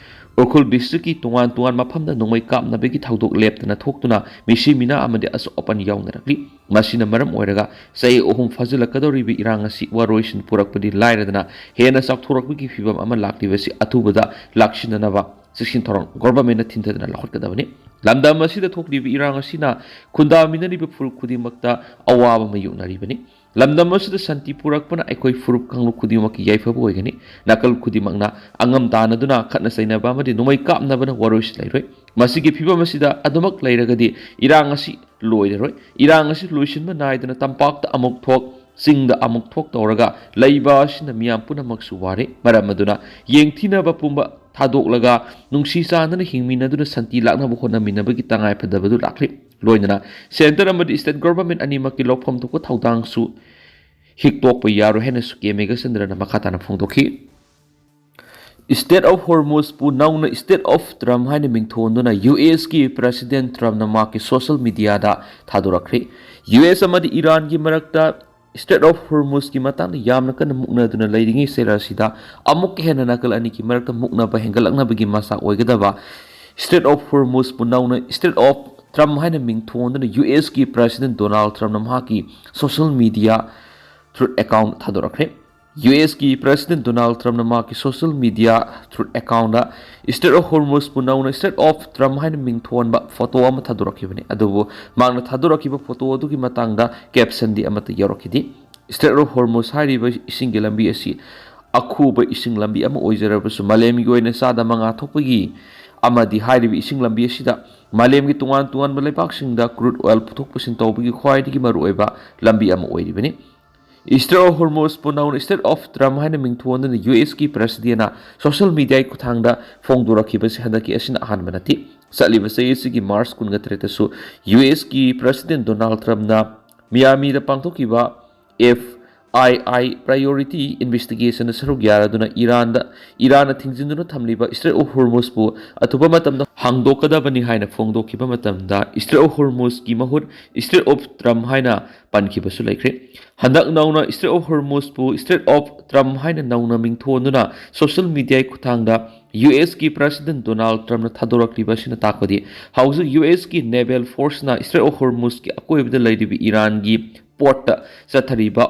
ꯎꯈ꯭ꯔꯨꯜ ꯗꯤꯁꯇ꯭ꯔꯤꯛꯀꯤ ꯇꯣꯉꯥꯟ ꯇꯣꯉꯥꯟ ꯃꯐꯝꯗ ꯅꯣꯡꯃꯩ ꯀꯥꯞꯅꯕꯒꯤ ꯊꯧꯗꯣꯛ ꯂꯦꯞꯇꯅ ꯊꯣꯛꯇꯨꯅ ꯃꯤꯁꯤ ꯃꯤꯅꯥ ꯑꯃꯗꯤ ꯑꯁꯣꯛ ꯑꯄꯟ ꯌꯥꯎꯅꯔꯛꯂꯤ꯫ ꯃꯁꯤꯅ ꯃꯔꯝ ꯑꯣꯏꯔꯒ ꯆꯍꯤ ꯑꯍꯨꯝ ꯐꯥꯖꯤꯜꯂꯛꯀꯗꯧꯔꯤꯕ ꯏꯔꯥꯡ ꯑꯁꯤ ꯋꯥꯔꯣꯏꯁꯤꯟ ꯄꯨꯔꯛꯄꯗꯤ ꯂꯥꯏꯔꯗꯅ ꯍꯦꯟꯅ ꯆꯥꯎꯊꯣꯔꯛꯄꯒꯤ ꯐꯤꯚꯝ ꯑꯃ ꯂꯥꯛꯂꯤꯕꯁꯤ ꯑꯊꯨꯕꯗ ꯂꯥꯛꯁꯤꯟꯅꯅꯕ ꯆꯦꯛꯁꯤꯟ ꯊꯧꯔꯥꯡ ꯒꯣꯚꯔꯟꯃꯦꯟꯠꯅ ꯊꯤꯟꯊꯗꯅ ꯂꯧꯈꯠꯀꯗꯕꯅꯤ꯫ ꯂꯝꯗꯝ ꯑꯁꯤꯗ ꯊꯣꯛꯂꯤꯕ ꯏꯔꯥꯡ ꯑꯁꯤꯅ ꯈꯨꯟꯗꯥꯃꯤꯟꯅꯔꯤꯕ ꯐꯨꯔꯨꯞ ꯈꯨꯗꯤꯡꯃꯛꯇ ꯑꯋꯥꯕ ꯃꯥꯌꯣꯛꯅꯔꯤꯕꯅꯤ꯫ ꯂꯝꯗꯝ ꯑꯁꯤꯗ ꯁꯥꯟꯇꯤ ꯄꯨꯔꯛꯄꯅ ꯑꯩꯈꯣꯏ ꯐꯨꯔꯨꯞ ꯀꯥꯡꯂꯨꯞ ꯈꯨꯗꯤꯡꯃꯛꯀꯤ ꯌꯥꯏꯐꯕ ꯑꯣꯏꯒꯅꯤ꯫ ꯅꯥꯀꯜ ꯈꯨꯗꯤꯡꯃꯛꯅ ꯑꯉꯝ ꯇꯥꯟꯅꯗꯨꯅ ꯈꯠꯅ ꯆꯩꯅꯕ ꯑꯃꯗꯤ ꯅꯣꯡꯃꯩ ꯀꯥꯞꯅꯕꯅ ꯋꯥꯔꯣꯏꯁꯤꯟ ꯂꯩꯔꯣꯏ꯫ ꯃꯁꯤꯒꯤ ꯐꯤꯚꯝ ꯑꯁꯤꯗ ꯑꯗꯨꯃꯛ ꯂꯩꯔꯒꯗꯤ ꯏꯔꯥꯡ ꯑꯁꯤ ꯂꯣꯏꯔꯔꯣꯏ꯫ ꯏꯔꯥꯡ ꯑꯁꯤ ꯂꯣꯏꯁꯤꯟꯕ ꯅꯥꯏꯗꯅ ꯇꯝꯄꯥꯛꯇ ꯑꯃꯨꯛ ꯊꯣꯛ, ꯆꯤꯡꯗ ꯑꯃꯨꯛ ꯊꯣꯛ ꯇꯧꯔꯒ ꯂꯩꯕ ꯑꯁꯤꯅ ꯃꯤꯌꯥꯝ ꯄꯨꯝꯅꯃꯛꯁꯨ ꯋꯥꯔꯦ꯫ ꯃꯔꯝ ꯑꯗꯨꯅ ꯌꯦꯡꯊꯤꯅꯕ ꯄꯨꯝꯕ ꯊꯥꯗꯣꯛꯂꯒ ꯅꯨꯡꯁꯤ ꯆꯥꯟꯅꯅ ꯍꯤꯡꯃꯤꯟꯅꯗꯨꯅ ꯁꯥꯟꯇꯤ ꯂꯥꯛꯅꯕ ꯍꯣꯠꯅꯃꯤꯟꯅꯕꯒꯤ ꯇꯉꯥꯏꯐꯗꯕꯗꯨ ꯂꯥꯛꯂꯤ꯫ ꯂꯣꯏꯅꯅ ꯁꯦꯟꯇꯔ ꯑꯃꯗꯤ ꯁ꯭ꯇꯦꯠ ꯒꯣꯚꯔꯟꯃꯦꯟꯠ ꯑꯅꯤꯃꯛꯀꯤ ꯂꯧꯐꯝ ꯊꯣꯛꯄ ꯊꯧꯗꯥꯡꯁꯨ ꯍꯤꯛꯇꯣꯛꯄ ꯌꯥꯔꯣꯏ ꯍꯥꯏꯅꯁꯨ ꯀꯦ ꯃꯦꯘꯆꯟꯗ꯭ꯔꯅ ꯃꯈꯥ ꯇꯥꯅ ꯐꯣꯡꯗꯣꯛꯈꯤ꯫ ꯁ꯭ꯇꯦꯠ ꯑꯣꯐ ꯍꯣꯔꯃꯨꯖꯄꯨ ꯅꯧꯅ ꯁ꯭ꯇꯦꯠ ꯑꯣꯐ ꯇ꯭ꯔꯝꯞ ꯍꯥꯏꯅ ꯃꯤꯡꯊꯣꯟꯗꯨꯅ ꯌꯨ ꯑꯦꯁꯀꯤ ꯄ꯭ꯔꯦꯁꯤꯗꯦꯟꯠ ꯇ꯭ꯔꯝꯞꯅ ꯃꯍꯥꯛꯀꯤ ꯁꯣꯁꯤꯌꯦꯜ ꯃꯤꯗꯤꯌꯥꯗ ꯊꯥꯗꯣꯔꯛꯈ꯭ꯔꯦ꯫ ꯌꯨ ꯑꯦꯁ ꯑꯃꯗꯤ ꯏꯔꯥꯟꯒꯤ ꯃꯔꯛꯇ ꯁ꯭ꯇꯦꯠ ꯑꯣꯐ ꯍꯣꯔꯃꯨꯖꯀꯤ ꯃꯇꯥꯡꯗ ꯌꯥꯝꯅ ꯀꯟꯅ ꯃꯨꯛꯅꯗꯨꯅ ꯂꯩꯔꯤꯉꯩ ꯆꯩꯔꯥꯛ ꯑꯁꯤꯗ ꯑꯃꯨꯛꯀ ꯍꯦꯟꯅ ꯅꯥꯀꯜ ꯑꯅꯤꯒꯤ ꯃꯔꯛꯇ ꯃꯨꯛꯅꯕ ꯍꯦꯟꯒꯠꯂꯛꯅꯕꯒꯤ ꯃꯆꯥꯛ ꯑꯣꯏꯒꯗꯕ ꯁ꯭ꯇꯦꯠ ꯑꯣꯐ ꯍꯣꯔꯃꯨꯖꯄꯨ ꯅꯧꯅ ꯁ꯭ꯇꯦꯠ ꯑꯣꯐ ꯇ꯭ꯔꯝꯞ ꯍꯥꯏꯅ ꯃꯤꯡꯊꯣꯟꯗꯨꯅ ꯌꯨ ꯑꯦꯁꯀꯤ ꯄ꯭ꯔꯦꯁꯤꯗꯦꯟꯠ ꯗꯣꯅꯥꯜꯗ ꯇ꯭ꯔꯝꯞꯅ ꯃꯍꯥꯛꯀꯤ ꯁꯣꯁꯤꯌꯦꯜ ꯃꯤꯗꯤꯌꯥ ꯇ꯭ꯔꯨꯠ ꯑꯦꯀꯥꯎꯟꯠ ꯊꯥꯗꯣꯔꯛꯈ꯭ꯔꯦ꯫ ꯌꯨ ꯑꯦꯁꯀꯤ ꯄ꯭ꯔꯦꯁꯤꯗꯦꯟꯠ ꯗꯣꯅꯥꯜꯗ ꯇ꯭ꯔꯝꯞꯅ ꯃꯍꯥꯛꯀꯤ ꯁꯣꯁꯤꯌꯦꯜ ꯃꯤꯗꯤꯌꯥ ꯇ꯭ꯔꯨꯠ ꯑꯦꯀꯥꯎꯟꯠꯗ ꯁ꯭ꯇꯦꯠ ꯑꯣꯐ ꯍꯣꯔꯃꯨꯖꯄꯨ ꯅꯧꯅ ꯁ꯭ꯇꯦꯠ ꯑꯣꯐ ꯇ꯭ꯔꯝꯞ ꯍꯥꯏꯅ ꯃꯤꯡꯊꯣꯟꯕ ꯐꯣꯇꯣ ꯑꯃ ꯊꯥꯗꯣꯔꯛꯈꯤꯕꯅꯤ꯫ ꯑꯗꯨꯕꯨ ꯃꯍꯥꯛꯅ ꯊꯥꯗꯣꯔꯛꯈꯤꯕ ꯐꯣꯇꯣ ꯑꯗꯨꯒꯤ ꯃꯇꯥꯡꯗ ꯀꯦꯞꯁꯟꯗꯤ ꯑꯃꯠꯇ ꯌꯥꯎꯔꯛꯈꯤꯗꯦ꯫ ꯁ꯭ꯇꯦꯠ ꯑꯣꯐ ꯍꯣꯔꯃꯨꯖ ꯍꯥꯏꯔꯤꯕ ꯏꯁꯤꯡꯒꯤ ꯂꯝꯕꯤ ꯑꯁꯤ ꯑꯈꯨꯕ ꯏꯁꯤꯡ ꯂꯝꯕꯤ ꯑꯃ ꯑꯣꯏꯖꯔꯕꯁꯨ ꯃꯥꯂꯦꯝꯒꯤ ꯑꯣꯏꯅ ꯆꯥꯗ ꯃꯉꯥ ꯊꯣꯛꯄꯒꯤ ꯑꯃꯗꯤ ꯍꯥꯏꯔꯤꯕ ꯏꯁꯤꯡ ꯂꯝꯕꯤ ꯑꯁꯤꯗ ꯃꯥꯂꯦꯝꯒꯤ ꯇꯣꯉꯥꯟ ꯇꯣꯉꯥꯟꯕ ꯂꯩꯕꯥꯛꯁꯤꯡꯗ ꯀ꯭ꯔꯨꯗ ꯑꯣꯏꯜ ꯄꯨꯊꯣꯛ ꯄꯨꯁꯤꯟ ꯇꯧꯕꯒꯤ ꯈ꯭ꯋꯥꯏꯗꯒꯤ ꯃꯔꯨꯑꯣꯏꯕ ꯂꯝꯕꯤ ꯑꯃ ꯑꯣꯏꯔꯤꯕꯅꯤ꯫ ꯁ꯭ꯇꯦꯠ ꯑꯣꯐ ꯍꯣꯔꯃꯨꯖꯄꯨ ꯅꯧꯅ ꯁ꯭ꯇꯦꯠ ꯑꯣꯐ ꯇ꯭ꯔꯝꯞ ꯍꯥꯏꯅ ꯃꯤꯡꯊꯣꯟꯗꯨꯅ ꯌꯨ ꯑꯦꯁꯀꯤ ꯄ꯭ꯔꯦꯁꯤꯗꯦꯟꯠꯅ ꯁꯣꯁꯤꯌꯦꯜ ꯃꯤꯗꯤꯌꯥꯒꯤ ꯈꯨꯠꯊꯥꯡꯗ ꯐꯣꯡꯗꯣꯔꯛꯈꯤꯕꯁꯤ ꯍꯟꯗꯛꯀꯤ ꯑꯁꯤꯅ ꯑꯍꯥꯟꯕ ꯅꯠꯇꯦ꯫ ꯆꯠꯂꯤꯕ ꯆꯍꯤ ꯑꯁꯤꯒꯤ ꯃꯥꯔꯆ ꯀꯨꯟꯒ ꯇꯔꯦꯠꯇꯁꯨ ꯌꯨ ꯑꯦꯁꯀꯤ ꯄ꯭ꯔꯁꯤꯗꯦꯟ ꯗꯣꯅꯥꯜꯗ ꯇ꯭ꯔꯝꯞꯅ ꯃꯤꯌꯥꯃꯤꯗ ꯄꯥꯡꯊꯣꯛꯈꯤꯕ ꯑꯦꯐ ꯑꯥꯏ ꯑꯥꯏ ꯄ꯭ꯔꯥꯏꯌꯣꯔꯤꯇꯤ ꯏꯟꯚꯦꯁꯇꯤꯒꯦꯁꯟꯗ ꯁꯔꯨꯛ ꯌꯥꯔꯗꯨꯅ ꯏꯔꯥꯟꯗ ꯏꯔꯥꯟꯅ ꯊꯤꯡꯖꯤꯟꯗꯨꯅ ꯊꯝꯂꯤꯕ ꯏꯁꯇ꯭ꯔꯦꯠ ꯑꯣꯐ ꯍꯣꯔꯃꯨꯖꯄꯨ ꯑꯊꯨꯕ ꯃꯇꯝꯗ ꯍꯥꯡꯗꯣꯛꯀꯗꯕꯅꯤ ꯍꯥꯏꯅ ꯐꯣꯡꯗꯣꯛꯈꯤꯕ ꯃꯇꯝꯗ ꯏꯁꯇ꯭ꯔꯦꯠ ꯑꯣꯐ ꯍꯣꯔꯃꯨꯖꯀꯤ ꯃꯍꯨꯠ ꯏꯁꯇ꯭ꯔꯦꯠ ꯑꯣꯐ ꯇ꯭ꯔꯝꯞ ꯍꯥꯏꯅ ꯄꯟꯈꯤꯕꯁꯨ ꯂꯩꯈ꯭ꯔꯦ꯫ ꯍꯟꯗꯛ ꯅꯧꯅ straight of ꯍꯣꯔꯃꯨꯖꯄꯨ straight of Trump ꯍꯥꯏꯅ ꯅꯧꯅ ꯃꯤꯡꯊꯣꯟꯗꯨꯅ ꯁꯣꯁꯤꯌꯦꯜ ꯃꯤꯗꯤꯌꯥꯒꯤ ꯈꯨꯠꯊꯥꯡꯗ ꯌꯨ ꯑꯦꯁꯀꯤ ꯄ꯭ꯔꯁꯤꯗꯦꯟ ꯗꯣꯅꯥꯜꯗ ꯇ꯭ꯔꯝꯞꯅ ꯊꯥꯗꯣꯔꯛꯂꯤꯕ ꯑꯁꯤꯅ ꯇꯥꯛꯄꯗꯤ ꯍꯧꯖꯤꯛ ꯌꯨ ꯑꯦꯁꯀꯤ ꯅꯦꯚꯦꯜ ꯐꯣꯔꯁꯅ ꯏꯁꯇ꯭ꯔꯦꯠ ꯑꯣꯐ ꯍꯣꯔꯃꯨꯖꯀꯤ ꯑꯀꯣꯏꯕꯗ ꯂꯩꯔꯤꯕ ꯏꯔꯥꯟꯒꯤ ꯄꯣꯔꯠꯇ ꯆꯠꯊꯔꯤꯕ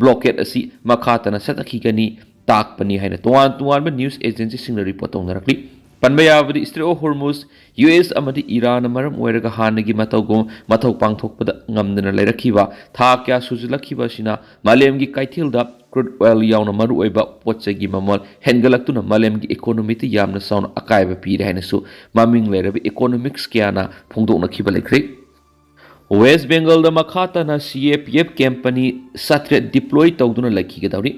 ꯕ꯭ꯂꯣꯀꯦꯠ ꯑꯁꯤ ꯃꯈꯥ ꯇꯥꯅ ꯆꯠꯊꯈꯤꯒꯅꯤ ꯇꯥꯛꯄꯅꯤ ꯍꯥꯏꯅ ꯇꯣꯉꯥꯟ ꯇꯣꯉꯥꯟꯕ ꯅ꯭ꯌꯨꯁ ꯑꯦꯖꯦꯟꯁꯤꯁꯤꯡꯅ ꯔꯤꯄꯣꯔꯠ ꯇꯧꯅꯔꯛꯂꯤ꯫ ꯄꯟꯕ ꯌꯥꯕꯗꯤ ꯏꯁꯇ꯭ꯔꯦꯠ ꯑꯣꯐ ꯍꯣꯔꯃꯨꯖ ꯌꯨ ꯑꯦꯁ ꯑꯃꯗꯤ ꯏꯔꯥꯟꯅ ꯃꯔꯝ ꯑꯣꯏꯔꯒ ꯍꯥꯟꯅꯒꯤ ꯃꯇꯧꯒꯨꯝ ꯃꯊꯧ ꯄꯥꯡꯊꯣꯛꯄꯗ ꯉꯝꯗꯅ ꯂꯩꯔꯛꯈꯤꯕ ꯊꯥ ꯀꯌꯥ ꯁꯨꯖꯤꯜꯂꯛꯈꯤꯕ ꯑꯁꯤꯅ ꯃꯥꯂꯦꯝꯒꯤ ꯀꯩꯊꯦꯜꯗ ꯀ꯭ꯔꯨꯗ ꯑꯣꯏꯜ ꯌꯥꯎꯅ ꯃꯔꯨꯑꯣꯏꯕ ꯄꯣꯠ ꯆꯩꯒꯤ ꯃꯃꯜ ꯍꯦꯟꯒꯠꯂꯛꯇꯨꯅ ꯃꯥꯂꯦꯝꯒꯤ ꯏꯀꯣꯅꯣꯃꯤꯗ ꯌꯥꯝꯅ ꯆꯥꯎꯅ ꯑꯀꯥꯏꯕ ꯄꯤꯔꯦ ꯍꯥꯏꯅꯁꯨ ꯃꯃꯤꯡ ꯂꯩꯔꯕ ꯏꯀꯣꯅꯣꯃꯤꯛꯁ ꯀꯌꯥꯅ ꯐꯣꯡꯗꯣꯛꯅꯈꯤꯕ ꯂꯩꯈ꯭ꯔꯦ꯫ ꯋꯦꯁ ꯕꯦꯡꯒꯜꯗ ꯃꯈꯥ ꯇꯥꯅ ꯁꯤ ꯑꯦ ꯄꯤ ꯑꯦꯐ ꯀꯦꯝꯄꯅꯤ ꯆꯥꯇ꯭ꯔꯦꯠ ꯗꯤꯄ꯭ꯂꯣꯏ ꯇꯧꯗꯨꯅ ꯂꯩꯈꯤꯒꯗꯧꯔꯤ꯫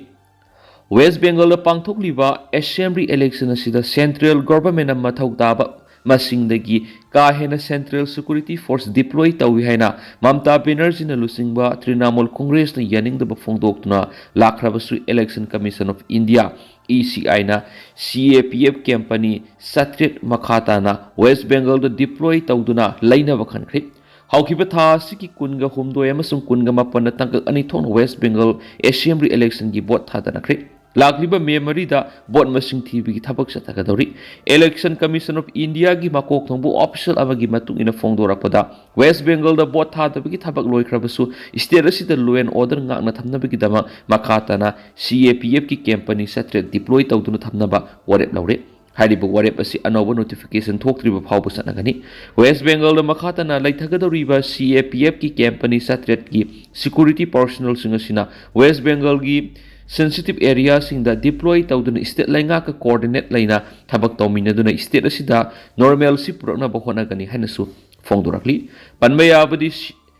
ꯋꯦꯁ ꯕꯦꯡꯒꯜꯗ ꯄꯥꯡꯊꯣꯛꯂꯤꯕ ꯑꯦꯁꯦꯝꯕ꯭ꯂꯤ ꯏꯂꯦꯛꯁꯟ ꯑꯁꯤꯗ ꯁꯦꯟꯇ꯭ꯔꯦꯜ ꯒꯣꯚꯔꯟꯃꯦꯟꯠꯅ ꯃꯊꯧ ꯇꯥꯕ ꯃꯁꯤꯡꯗꯒꯤ ꯀꯥ ꯍꯦꯟꯅ ꯁꯦꯟꯇ꯭ꯔꯦꯜ ꯁꯦꯀ꯭ꯌꯨꯔꯤꯇꯤ ꯐꯣꯔꯁ ꯗꯤꯄ꯭ꯂꯣꯏ ꯇꯧꯏ ꯍꯥꯏꯅ ꯃꯝꯇꯥ ꯕꯦꯅꯔꯖꯤꯅ ꯂꯨꯆꯤꯡꯕ ꯇ꯭ꯔꯤꯅꯥꯃꯨꯜ ꯀꯣꯡꯒ꯭ꯔꯦꯁꯅ ꯌꯥꯅꯤꯡꯗꯕ ꯐꯣꯡꯗꯣꯛꯇꯨꯅ ꯂꯥꯛꯈ꯭ꯔꯕꯁꯨ election commission of India, E ꯁꯤ ꯑꯥꯏꯅ ꯁꯤ ꯑꯦ ꯄꯤ ꯑꯦꯐ ꯀꯦꯝꯄꯅꯤ ꯆꯥꯇ꯭ꯔꯦꯠ ꯃꯈꯥ ꯇꯥꯅ ꯋꯦꯁ ꯕꯦꯡꯒꯜꯗ ꯗꯤꯄ꯭ꯂꯣꯏ ꯇꯧꯗꯨꯅ ꯂꯩꯅꯕ ꯈꯟꯈ꯭ꯔꯦ꯫ ꯍꯧꯈꯤꯕ ꯊꯥ ꯑꯁꯤꯒꯤ ꯀꯨꯟꯒ ꯍꯨꯝꯗꯣꯏ ꯑꯃꯁꯨꯡ ꯀꯨꯟꯒ ꯃꯥꯄꯟꯗ ꯇꯥꯡꯀꯛ ꯑꯅꯤ ꯊꯣꯛꯅ ꯋꯦꯁ ꯕꯦꯡꯒꯜ ꯑꯦꯁꯦꯝꯕ꯭ꯂꯤ ꯏꯂꯦꯛꯁꯟꯒꯤ ꯚꯣꯠ ꯊꯥꯗꯅꯈ꯭ꯔꯦ꯫ ꯂꯥꯛꯂꯤꯕ ꯃꯦ ꯃꯔꯤꯗ ꯚꯣꯠ ꯃꯁꯤꯡ ꯊꯤꯕꯒꯤ ꯊꯕꯛ ꯆꯠꯊꯒꯗꯧꯔꯤ꯫ ꯏꯂꯦꯛꯁꯟ ꯀꯃꯤꯁꯟ ꯑꯣꯐ ꯏꯟꯗꯤꯌꯥꯒꯤ ꯃꯀꯣꯛ ꯊꯣꯡꯕ ꯑꯣꯐꯤꯁꯤꯌꯦꯜ ꯑꯃꯒꯤ ꯃꯇꯨꯡ ꯏꯟꯅ ꯐꯣꯡꯗꯣꯔꯛꯄꯗ, ꯋꯦꯁ ꯕꯦꯡꯒꯜꯗ ꯚꯣꯠ ꯊꯥꯗꯕꯒꯤ ꯊꯕꯛ ꯂꯣꯏꯈ꯭ꯔꯕꯁꯨ, ꯁ꯭ꯇꯦꯠ ꯑꯁꯤꯗ ꯂꯣ ꯑꯦꯟ ꯑꯣꯔꯗꯔ ꯉꯥꯛꯅ ꯊꯝꯅꯕꯒꯤꯗꯃꯛ ꯃꯈꯥ ꯇꯥꯅ ꯁꯤ ꯑꯦ ꯄꯤ ꯑꯦꯐꯀꯤ ꯀꯦꯝꯄꯅꯤ ꯆꯥꯇ꯭ꯔꯦꯠ ꯗꯤꯄ꯭ꯂꯣꯏ ꯇꯧꯗꯨꯅ ꯊꯝꯅꯕ ꯋꯥꯔꯦꯞ ꯂꯧꯔꯦ꯫ ꯍꯥꯏꯔꯤꯕ ꯋꯥꯔꯦꯞ ꯑꯁꯤ ꯑꯅꯧꯕ ꯅꯣꯇꯤꯐꯤꯀꯦꯁꯟ ꯊꯣꯛꯇ꯭ꯔꯤꯕ ꯐꯥꯎꯕ ꯆꯠꯅꯒꯅꯤ꯫ ꯋꯦꯁ ꯕꯦꯡꯒꯜꯗ ꯃꯈꯥ ꯇꯥꯅ ꯂꯩꯊꯒꯗꯧꯔꯤꯕ ꯁꯤ ꯑꯦ ꯄꯤ ꯑꯦꯐꯀꯤ ꯀꯦꯝꯄꯅꯤ ꯆꯥꯇ꯭ꯔꯦꯠꯀꯤ ꯁꯦꯀ꯭ꯌꯨꯔꯤꯇꯤ ꯄꯥꯔꯁꯣꯅꯦꯜꯁꯤꯡ ꯑꯁꯤꯅ ꯋꯦꯁ ꯕꯦꯡꯒꯜꯒꯤ ꯁꯦꯟꯁꯤꯇꯤꯚ ꯑꯦꯔꯤꯌꯥꯁꯤꯡꯗ ꯗꯤꯄ꯭ꯂꯣꯏ ꯇꯧꯗꯨꯅ ꯁ꯭ꯇꯦꯠ ꯂꯩꯉꯥꯛꯀ ꯀꯣꯑꯣꯔꯗꯤꯅꯦꯠ ꯂꯩꯅ ꯊꯕꯛ ꯇꯧꯃꯤꯟꯅꯗꯨꯅ ꯁ꯭ꯇꯦꯠ ꯑꯁꯤꯗ ꯅꯣꯔꯃꯦꯜꯁꯤ ꯄꯨꯔꯛꯅꯕ ꯍꯣꯠꯅꯒꯅꯤ ꯍꯥꯏꯅꯁꯨ ꯐꯣꯡꯗꯣꯔꯛꯂꯤ꯫ ꯄꯟꯕ ꯌꯥꯕꯗꯤ,